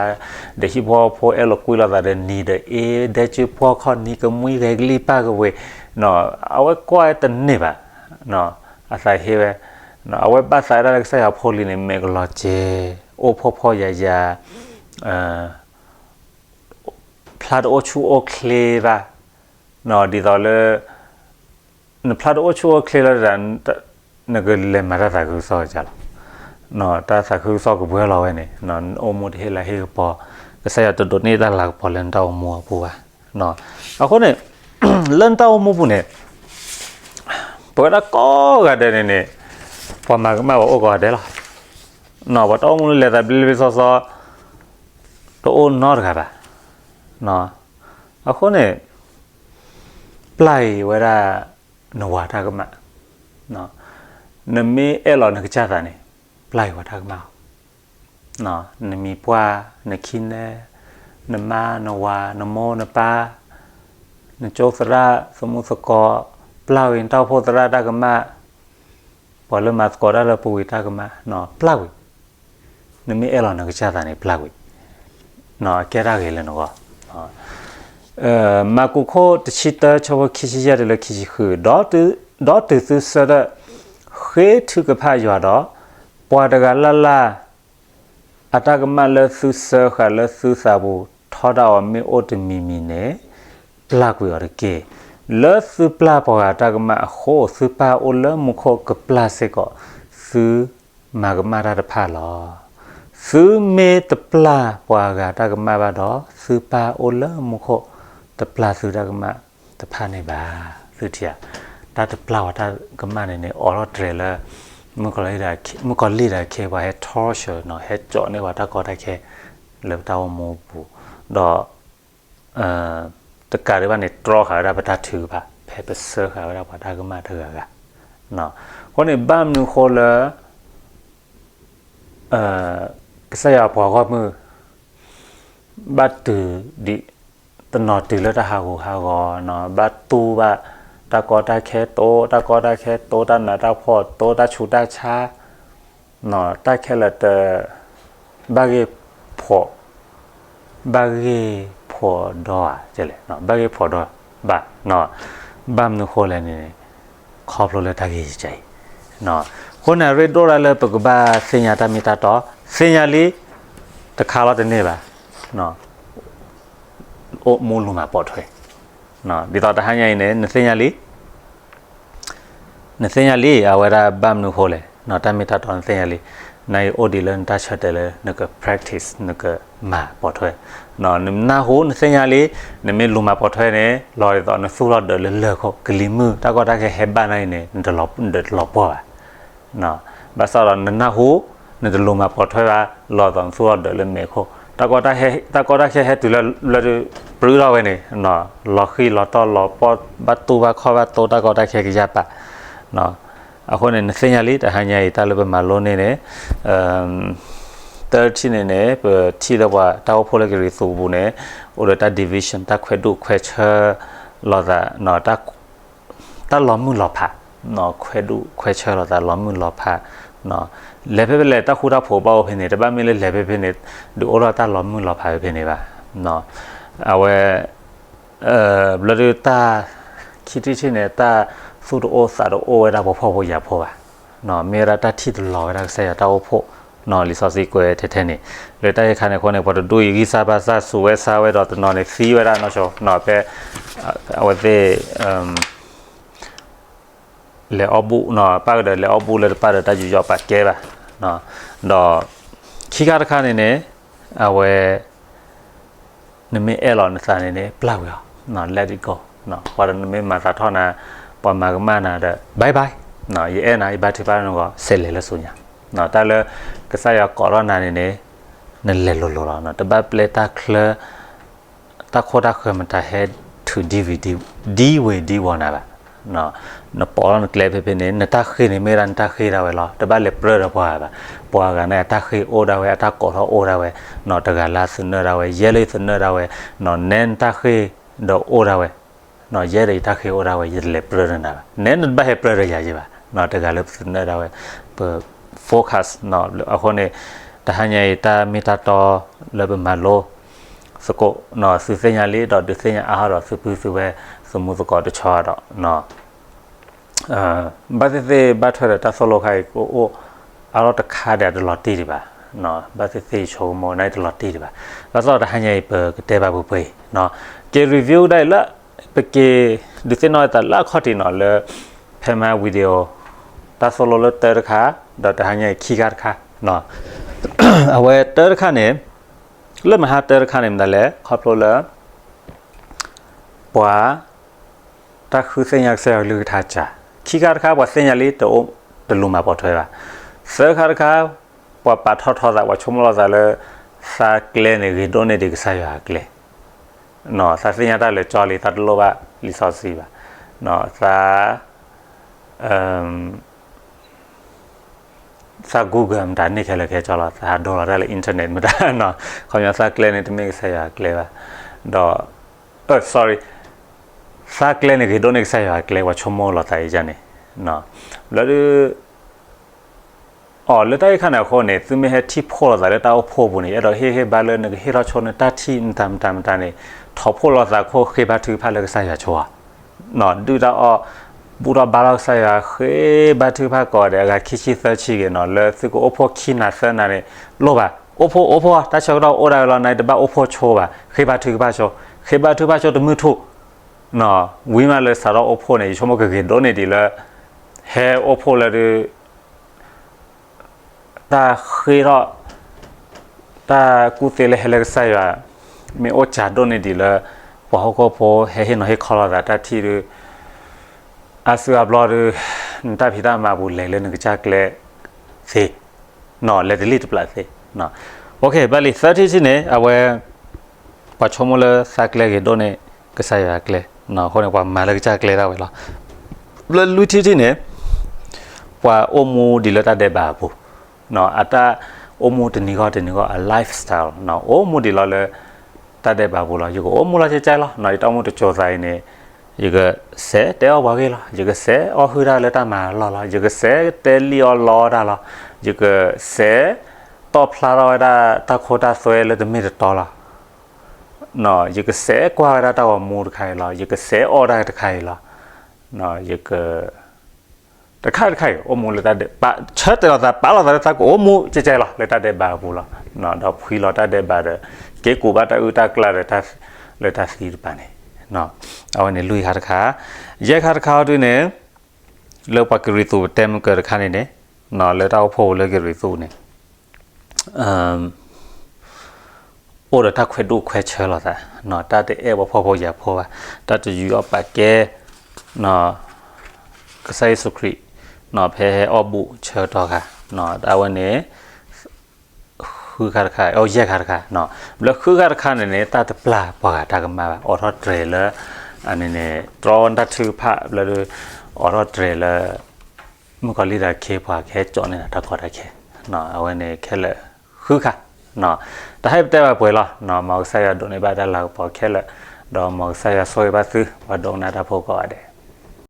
ဒီးဟံၣ်ဖိဃီဖိအဲၣ်လိာ်ကွံလိာ်သးဒီးနံၤဒီးအ့, ဒဲကၠိပှီၢ်ခီၣ်နံၤကမှံဂဲၤကလံၢ်ပၢ်ကဝ့ၤ, အဝဲကွၢ်ဝဲတန့ၢ်ဘၣ်, အသးဟ့ဝဲ, အဝဲဘၣ်သးဝဲဒၣ်လၢကစၢ်ယွၤဖိလံၤန့ၣ် မဲာ်ကလီၤကဲ, အိၣ်ဖှီၣ်ဖှီၣ်ယာ်ယာ် ဖျါတအိၣ်ဆူၣ်အိၣ်ချ့ဘၣ်, ဒ်သိးလၢ နဖျါတအိၣ်ဆူၣ်အိၣ်ချ့လၢတၢ် နကလဲၤမၤတၢ်သးခုကစီၣ်ကလီၤ, တၢ်သးခုကစီၣ်ကဘှဲလီၤဝဲန့ၣ်, အိၣ်မူတဟ့ၣ်လၤဟ့ၣ်ကပီၤ, ကစၢ်ယွၤတဒိးန့ၢ်တၢ်လၤကပီၤလၢနတၢ်အိၣ်မူအပူၤဘၣ်. အဃိန့ၣ် လၢနတၢ်အိၣ်မူပူၤန့ၣ် ပဝဲဒၣ်ကိးဂၤဒဲးန့ၣ်န့ၣ် ပှၤမၤကမၣ်ပှၤအိၣ်ကိးဂၤဒဲးလီၤ. ပှၤတၢ်အိၣ်မူလဲၤသးဘျ့ဘျ့ဆှီဆှီ တအိၣ်နီတဂၤဘၣ်. အဃိန့ၣ် ပျၢ်ကွံာ်ဝဲဒၣ်နဝၤတၢ်ကမၣ်, နမ့ၢ်အဲၣ်လီၤနကစၢ်သးန့ၣ် ပျၢ်ကွံာ်ဝဲတၢ်ကမၣ်, နမံၤပှၢ်, နခံနဲ, နမါ, နဝၤ, နမိၢ်, နပၢ်, နကၠိသရၣ်, သမူသကိး, ပျၢ်ကွံာ်နတၢ်အိၣ်ဖှိၣ်သရၣ်တၢ်ကမၣ်, ပှၤလၢမၤသကိးတၢ်လၢပူၤကွံာ်တၢ်ကမၣ်, ပျၢ်ကွံာ်, နမ့ၢ်အဲၣ်လီၤနကစၢ်သးန့ၣ် ပျၢ်ကွံာ်, ကဲတၢ်ဂ့ၤလၢနဂီၢ်. မၢ်ကူးခိၣ်တဆံတၢ ဆၢဖိခံဆံယဲၢ်တုၤလၢခံဆံဃု, ဒီးတုၤသုဆၢထၢၣ် ဃ့ထုကဖၣ်ယွၤဒီး, ပှၤတဂၤလၢ်လၢ် အတၢ်ကမၣ်လၢသုစၢဃာ်လၢသုသးပူၤထီဒါအီၤမ့ၢ်အိၣ်တမံၤမံၤန့ၣ်, ပျၢ်ကွံာ်အီၤတက့ၢ်. လၢသုပျၢ်ပှၤဂၤတၢ်ကမၣ်အဃိ, သုပၢ်အိၣ်လၢမူခိၣ်ကပျၢ်စ့ၢ်ကီးသုမၤကမၣ်တၢ်တဖၣ်လီၤ. သုမ့ၢ်တပျၢ်ပှၤဂၤတၢ်ကမၣ်ဘၣ်ဒီး, သုပၢ်အိၣ်လၢမူခိၣ်တပျၢ်သုတၢ်ကမၣ်တဖၣ်န့ၣ်ဘၣ်. သုထံၣ်ဧါ, တၢ်တပျၢ်ပှၤတၢ်ကမၣ်န့ၣ်န့ၣ် အိးထီၣ်တြဲၤလၢ မုၣ်ကီၤလံၢ်ဒီးခ့ပှၤဟဲ torture နီၤ, ဟဲကၠီးန့ၢ်ပှၤတၢ်ကီတၢ်ခဲလၢပတၢ်အိၣ်မူအပူၤ, ဒီး တကးဒံးဘၣ်န့ၣ် တြီဃာ်ဝဲဒၣ်ပတၢ်ထုကဖၣ် ဖဲပစၢဃာ်ဝဲဒၣ်ပှၤတၢ်ကမၣ်တဂၤဂၤ. အဃိန့ၣ် ဘၣ်မနုၤဃိလၢ ကစၢ်ယွၤပှၤဂီၢ်မုၢ် ဘၣ်တုၤဒံး တနီၤတုၤလၢတၢ်ဟးဂူာ်ဟးဂီၤနီၤ, ဘၣ်တူၢ်ဘၣ် တၢ်ကီတၢ်ခဲတိ, တၢ်ကီတၢ်ခဲတိ, တၢ်နးတၢ်ဖှီၣ်တိ, တၢ်ဆူးတၢ်ဆါ တၢ်ခဲလၢာ်တ ဘၣ်ဂ့ၢ်ဖှိၣ်, ဘၣ်ဂ့ၢ်ဖှိၣ်ဒီးဧါ, ဘၣ်ဂ့ၢ်ဖှိၣ်ဒီးဘၣ်, ဘၣ်မနုၤဃိလဲၣ်န့ၣ် ခီဖျိလၢတၢ်ဂ့ၢ်ယဲအံၤ, အဃိန့ၣ် အရ့ဒိၣ်ဒၣ်လၢပကဘၣ်သ့ၣ်ညါတၢ်မ့ၢ်တၢ်တီ, သ့ၣ်ညါလံ, တခါလီၤတန့ၢ်ဘၣ်, အိၣ်မူလူၤမၤပိာ်ထွဲ, ဒ်သိးတဟါညါအံၤန့ၣ် နသ့ၣ်ညါလံ, နသ့ၣ်ညါလံ အဝဲဒၣ်ဘၣ်မနုၤဃိလဲၣ်, တၢ်မ့ၢ်တၢ်တီနသ့ၣ်ညါလံ, နအံၤအိၣ်ဒံးလၢနတၢ်ဆၢတဲာ်လၢနက practice နကမၤပိာ်ထွဲ, နနၢ်ဟူနသ့ၣ်ညါလံ, နမ့ၢ်လူၤမၤပိာ်ထွဲန့ၣ် လီၤဒ်သိးနသူၣ်ထီၣ်ဒၢးလၢလၢၢ်ခိၣ် ကလံၤမုၢ် တၢ်ကီတၢ်ခဲဟဲဘၣ်နၤအံၤန့ၣ် နတလီၤပှီၢ်ဘၣ်. ဘၣ်ဆၣ်ဒီးနနၢ်ဟူ နတလူၤမၤပိာ်ထွဲဘၣ် လီၤဒ်သိးနသူၣ်ထီၣ်ဒၢးလၢမဲးခိၣ် တၢ်ကီတၢ်ခဲဟဲတုၤလၢ လၢ ပြူထီၣ်ဝဲန့ၣ် လီၤဃံလီၤတီၢ်လီၤပှီၢ် ဘၣ်တူၢ်ဘၣ်ခီၣ်ဘၣ်သိ တၢ်ကီတၢ်ခဲကယၢ်ပာ်. အဃိန့ၣ် နသ့ၣ်ညါလံ တဟါညါအံၤ တၢ်လၢပမၤလိန့ၢ်န့ၣ် တထံၣ်န့ၣ်န့ၣ် ပထံၣ်လၢပှၤတၢ်အိၣ်ဖှိၣ်လၢကရံၣ်သူးအပူၤန့ၣ် အိၣ်ဒီးတၢ် division တၢ်ခွဲးဒူၣ်ခွဲးဆၢလိာ်သး တၢ်လီၤမုၢ်လီၤဖး, ခွဲးဒူၣ်ခွဲးဆၢလိာ်သးလီၤမုၢ်လီၤဖး, လဲၤဖဲဖဲလဲၣ် တၢ်ဃူတၢ်ဖိးဘၣ်အိၣ်ဖဲန့ၣ် တဘၣ်မ့ၢ်လၢလဲၤဖဲဖဲန့ၣ် ဒုးအိၣ်ထီၣ်တၢ်လီၤမုၢ်လီၤဖးဖဲဖဲန့ၣ်ဘၣ်. အဝဲ ဘျီဒုးတၢ် ခံထံၣ်တထံၣ်န့ၣ် တၢ်သူၣ်တအိၣ်သးတအိၣ်ဝဲဒၣ်ပှၤဖှီၣ်ဖိယာ်ဖိဘၣ်, မ့ၢ်ဝဲဒၣ်တၢ်ထံၣ်တလီၤဝဲဒၣ်ကစၢ်ယွၤတၢ်အိၣ်ဖှိၣ်, လံာ်စီဆှံကွဲးထဲထဲန့ၣ် လၢတၢ်အံၤခါန့ၣ်အဃိန့ၣ် ပှၤတဒူၣ်အံၤဂံၢ်စၢ်ဘါစၢ် စူးဝဲစါဝဲဒီးတနီၤန့ၣ်သံဝဲဒၣ်နီၢ်ဆိ ဖဲ အဝဲသ့ၣ် လဲၤအီၣ်ဘူၣ် ပၣ်ကဒီးလဲၤအီၣ်ဘူၣ်လၢတပၣ်ဒီးတၢ်ယူးယီၣ်ပာ်ကဲဘၣ်, ဒီး ခံခါတခါန့ၣ်န့ၣ် အဝဲ နမ့ၢ်အဲၣ်လီၤနသးန့ၣ်န့ၣ် ပျောက်ကွယ်, let it go, ပှၤဒီးနမ့ၢ်မၤသးထီၣ်နၤ ပှၤမၤကမၣ်နၤဒီး bye bye, ယအဲၣ်နၤ ယဘါထုကဖၣ်နဂီၢ် ဆဲးလဲၤလၢဆူညါ, တၢ်လၢ ကစၢ်ယွၤကိးထီၣ်နၤန့ၣ်န့ၣ် နလဲၤလိၤလိၤလီၤ, တဘၣ်ပျဲတၢ်ချၢ တၢ်ခိၣ်တၢ်ဃၢၤမတၤဟဲထုးဒံဝ့ၤဒံဝီၤနၤဘၣ်. နပိာ်ထီၣ်နကျဲဖဲဖဲန့ၣ် နတၢ်ဃ့ၢ်န့ၣ်မ့ၢ်ဒၣ်နတၢ်ဃ့ၢ်ဒၣ်ဝဲလီၤ, တဘၣ်လဲၤပြၢဒီးပှၤဂၤဘၣ်. ပှၤဂၤန့ၣ် အတၢ်ဃ့ၢ်အိၣ်ဒၣ်ဝဲ အတၢ်ကိးထီၣ်အိၣ်ဒၣ်ဝဲ, တဂၤလၢအသနၢၣ်ဒၣ်ဝဲ ယဲလၢယသနၢၣ်ဒၣ်ဝဲ, နဲနတၢ်ဃ့ၢ်ဒီးအိၣ်ဒၣ်ဝဲ ယဲဒီးယတၢ်ဃ့ၢ်အိၣ်ဒၣ်ဝဲ ယတလဲၤပြၢဒီးနၤဘၣ်, နဲနတဘၣ်ဟဲပြၢဒီးယၤယဲဘၣ်, တဂၤလၢပသနၢၣ်ဒၣ်ဝဲ, ပ focus အဃိန့ၣ် တဟါညါအံၤ တၢ်မ့ၢ်တၢ်တီလၢပမၤလိသကိး သုသ့ၣ်ညါလံဒီးဒုးသ့ၣ်ညါအါထီၣ်ဒီးသုပုၢ်သုဝဲၢ် သုမူသကိးတဆီဒီး ဘၣ်သ့ၣ်သ့ၣ်ဘၣ်ထွဲဒီးတၢ်သိၣ်လိခါအံၤ ကအိၣ်အါထီၣ်တခါဒီးတလီၤတံၢ်ဒံးဘၣ်, ဘၣ်သ့ၣ်သ့ၣ်ယဆိကမိၣ်န့ၣ်တလီၤတံၢ်ဒံးဘၣ်, ဘၣ်ဆၣ်ဒီးတဟါညါအံၤပကတဲဘၣ်ပှဲၤပှဲၤအံၤ, က့ၤ review ဒၣ်အံၤလၢ ပက့ၤဒုးသ့ၣ်နီၣ်အသးလၢအခီၣ်ထံးနီၤလၢ ဖဲမါ video တၢ်သိၣ်လိလၢတၢတခါ ဒီးတဟါညါအံၤခံခါတခါ, အဝဲတၢတခါန့ၣ် လၢမဟါတၢတခါန့ၣ်မတၤလဲၣ် ခီဖျိလၢ ပှၤ တၢ်ဃုသ့ၣ်ညါကစၢ်ယွၤကလုၢ်ကထါစှၤ, ခံခါတခါ ပှၤသ့ၣ်ညါလံ တလူၤမၤပိာ်ထွဲဘၣ်, သၢခါတခါ ပှၤပာ်ထီၣ်ထီသး ပှၤဆိကမိၣ်လီၤသးလၢ သးကျဲန့ၣ် ဂ့ၤဒိၣ်န့ၢ်ဒံးကစၢ်ယွၤအကျဲ, သးသ့ၣ်ညါတၢ်လၢာ်ကၠီလံ သးတလိၣ်ဘၣ်လံာ်စီဆှံဘၣ်, သး သး Google မတၤန့ၢ်ခဲလၢာ်ခဲဆ့လီၤ, သးဒိလီၤတၢ်လၢ internet မတၤ, ခီပညီသးကျဲန့ၣ် တမ့ၢ်ကစၢ်ယွၤအကျဲဘၣ်, ဒီး sorry သးကျဲန့ၣ် ဂ့ၤဒိၣ်န့ၢ်ကစၢ်ယွၤအကျဲ ပှၤဆိကမိၣ်လီၤသးအံၤန့ၣ်, ဘျီဒုး အီၤ လၢတၢ်အံၤခါန့ၣ်အဃိန့ၣ် သုမ့ၢ်ဟဲထံၣ်ဖှိၣ်လိာ်သးလၢတၢ်အိၣ်ဖှိၣ်အပူၤန့ၣ် အဲၣ်ဒိးဟ့ၣ်ဂံၢ်ဘါလၢနကဟ့ၣ်ထီၣ်ဆိနတၢ်ထံၣ်မတၤမတၤန့ၣ် ထိးဖှိၣ်လိာ်သးခိၣ် ဃ့ဘါထုကဖၣ်လၢကစၢ်ယွၤဆိဧါ, ဒုၣ်တၢ်အီၣ် ဘူၣ်ထီၣ်ဘါထီၣ်ကစၢ်ယွၤ ဃ့ဘါထုကဖၣ်ကိးဂၤဒဲး အဂၤခံဆံသၢဆံဂ့ၤနီၤ လၢသုကအိၣ်ဖှိၣ်ခံနၤသၢနၤန့ၣ် လိၣ်ဘၣ် အိၣ်ဖှိၣ်အိၣ်ဖှိၣ် တၢ်ဆၢကတီၢ်အိၣ်ဒၣ်ဝဲလီၤ နတဘၣ်အိၣ်ဖှိၣ်ဆိဘၣ် ဃ့ဘါထုကဖၣ်ဆိ ဃ့ဘါထုကဖၣ်ဆိတမုၢ်ထူၣ် ဝံၤမးလၢစးထီၣ်အိၣ်ဖှိၣ်န့ၣ် ယဆိကမိၣ်ကဂ့ၤဒိၣ်န့ၢ်ဒံးလၢ ဟဲအိၣ်ဖှိၣ်လၢဒုး တၢ်ဃ့ထီၣ် တၢ်ကူၣ်သ့လၢဟဲလၢကစၢ်ယွၤ မ့ၢ်အိၣ်စှၤဒိၣ်န့ၢ်ဒံးလၢ ပှၤဟီၣ်ခိၣ်ဖိဟဲဟ့ၣ်နီၤဟ့ၣ်ခီလိာ်သးတၢ်ထံၣ်ဒုး အါစုအါဘျီဒုး နတၢ်ဖံးတၢ်မၤပူၤလဲၤလၢနကစၢ်ကျဲသ့ လဲၤတလံၣ်တပျးသ့ ဘၣ်လံ သၢထံၣ်တထံၣ်န့ၣ် အဝဲ ပှၤဆိကမိၣ်လၢသးကျဲဂ့ၤဒိၣ်န့ၢ်ကစၢ်ယွၤအကျဲ အဃိန့ၣ် ပှၤမၤလၢကစၢ်ကျဲဒၣ်ဝဲလီၤ. လၢလွံၢ်ထံၣ်တထံၣ်န့ၣ် ပှၤအိၣ်မူဒံးလၢတၢ်ဒဲးဘးအပူၤ အတၢ်အိၣ်မူတနံၤဂီၢ်တနံၤဂီၢ် အ lifestyle အိၣ်မူဒံးလီၤလၢ တၢ်ဒဲးဘးပူၤလီၤ. ယကအိၣ်မူလီၤကဲကဲလီၤ ယတၢ်အိၣ်မူတစိၤသးအံၤန့ၣ် ယကစဲးတဲအီၣ်ပှၤဂ့ၢ်လီၤ. ယကစဲးအီၣ်ဟုၣ်တၢ်လၢတၢ်မၤလီၢ်လီၤ. ယကစဲးတဲလံၣ်အီၣ်လီတၢ်လီၤ. ယကစဲးတီၣ်ဖျါထီၣ်ဝဲဒၣ်တၢ်ခိတၢ်သွဲလၢတမ့ၢ်တတီလီၤ. ယကစဲးကွၢ်ဝဲဒၣ်တၢ်ဂီၤမူတခါအံၤလီၤ. ယကစဲးအီၣ်တၢ်တခါအံၤလီၤ. ယက တခါတခါအံၤ အိၣ်မူလၢတၢ်ဒဲး ပာ်ဆၢတဲာ်လီၤသး ပာ်လီၤသးလၢသးကအိၣ်မူကဲကဲလီၤ လၢတၢ်ဒဲးဘးအပူၤလီၤ. ဒီးဖှံလီၤတၢ်ဒဲးဘးဒီး က့ၤကူးဘၣ်တၢ်အုၣ်တၢ်ကျၢၢ်ဒီးတၢ်လၢတၢ်သံတဖၣ်န့ၣ် အဝဲန့ၣ်လွံၢ်ခါတခါ ယဲၢ်ခါတခါအီၤဒုန့ၣ် လၢပှၤကရံၣ်သူးပတဲမုၢ်ကၢၤတခါန့ၣ်န့ၣ် လၢတၢ်အိၣ်ဖှိၣ်ပူၤလၢကရံၣ်သူးန့ၣ် အိၣ်ဒီးတၢ်ခွဲးဒိၣ်ခွဲးဆၢလိာ်သး, တၢ်တအဲၣ်ပှၤဖှီၣ်ဖိယာ်ဖိဘၣ်, တၢ်တယူးအီၣ်ပာ်ကဲ ကစၢ်ယ့ၣ်ၡူးခရံာ် ဖဲဟဲအီၣ်ဘူၣ်ဆၢကတီၢ်ခါ, အဝဲန့ၣ် ဃုခါတခါ, ယဲၢ်ခါတခါ, ဘျီဃုခါတခါန့ၣ်န့ၣ် တၢ်တပျၢ်ပှၤဂၤတၢ်ကမၣ်ဘၣ်, အိးထီၣ်တြဲၤလၢ အန့ၣ်န့ၣ် တြီတၢ်ထုကဖၣ်ဘျီဒီး အိးထီၣ်တြဲၤလၢ မုၣ်ကီၤလံၢ်ဒီးခ့ပှၤကဟဲကၠီန့ၢ်တၢ်ကီတၢ်ခဲ, အဝဲန့ၣ်ခဲလၢာ်ဃုခါ, တဟဲပတဲဘၣ်ပှဲၤလီၤ, မ်ကစၢ်ယွၤဒိးန့ၢ်ဘၣ်တၢ်လၤကပီၤခဲလၢာ်, ဒီးမ်ကစၢ်ယွၤဆိၣ်ဂ့ၤဘၣ်သု ပှၤဒိကနၣ်တၢ်ဖိကိးဂၤဒဲး.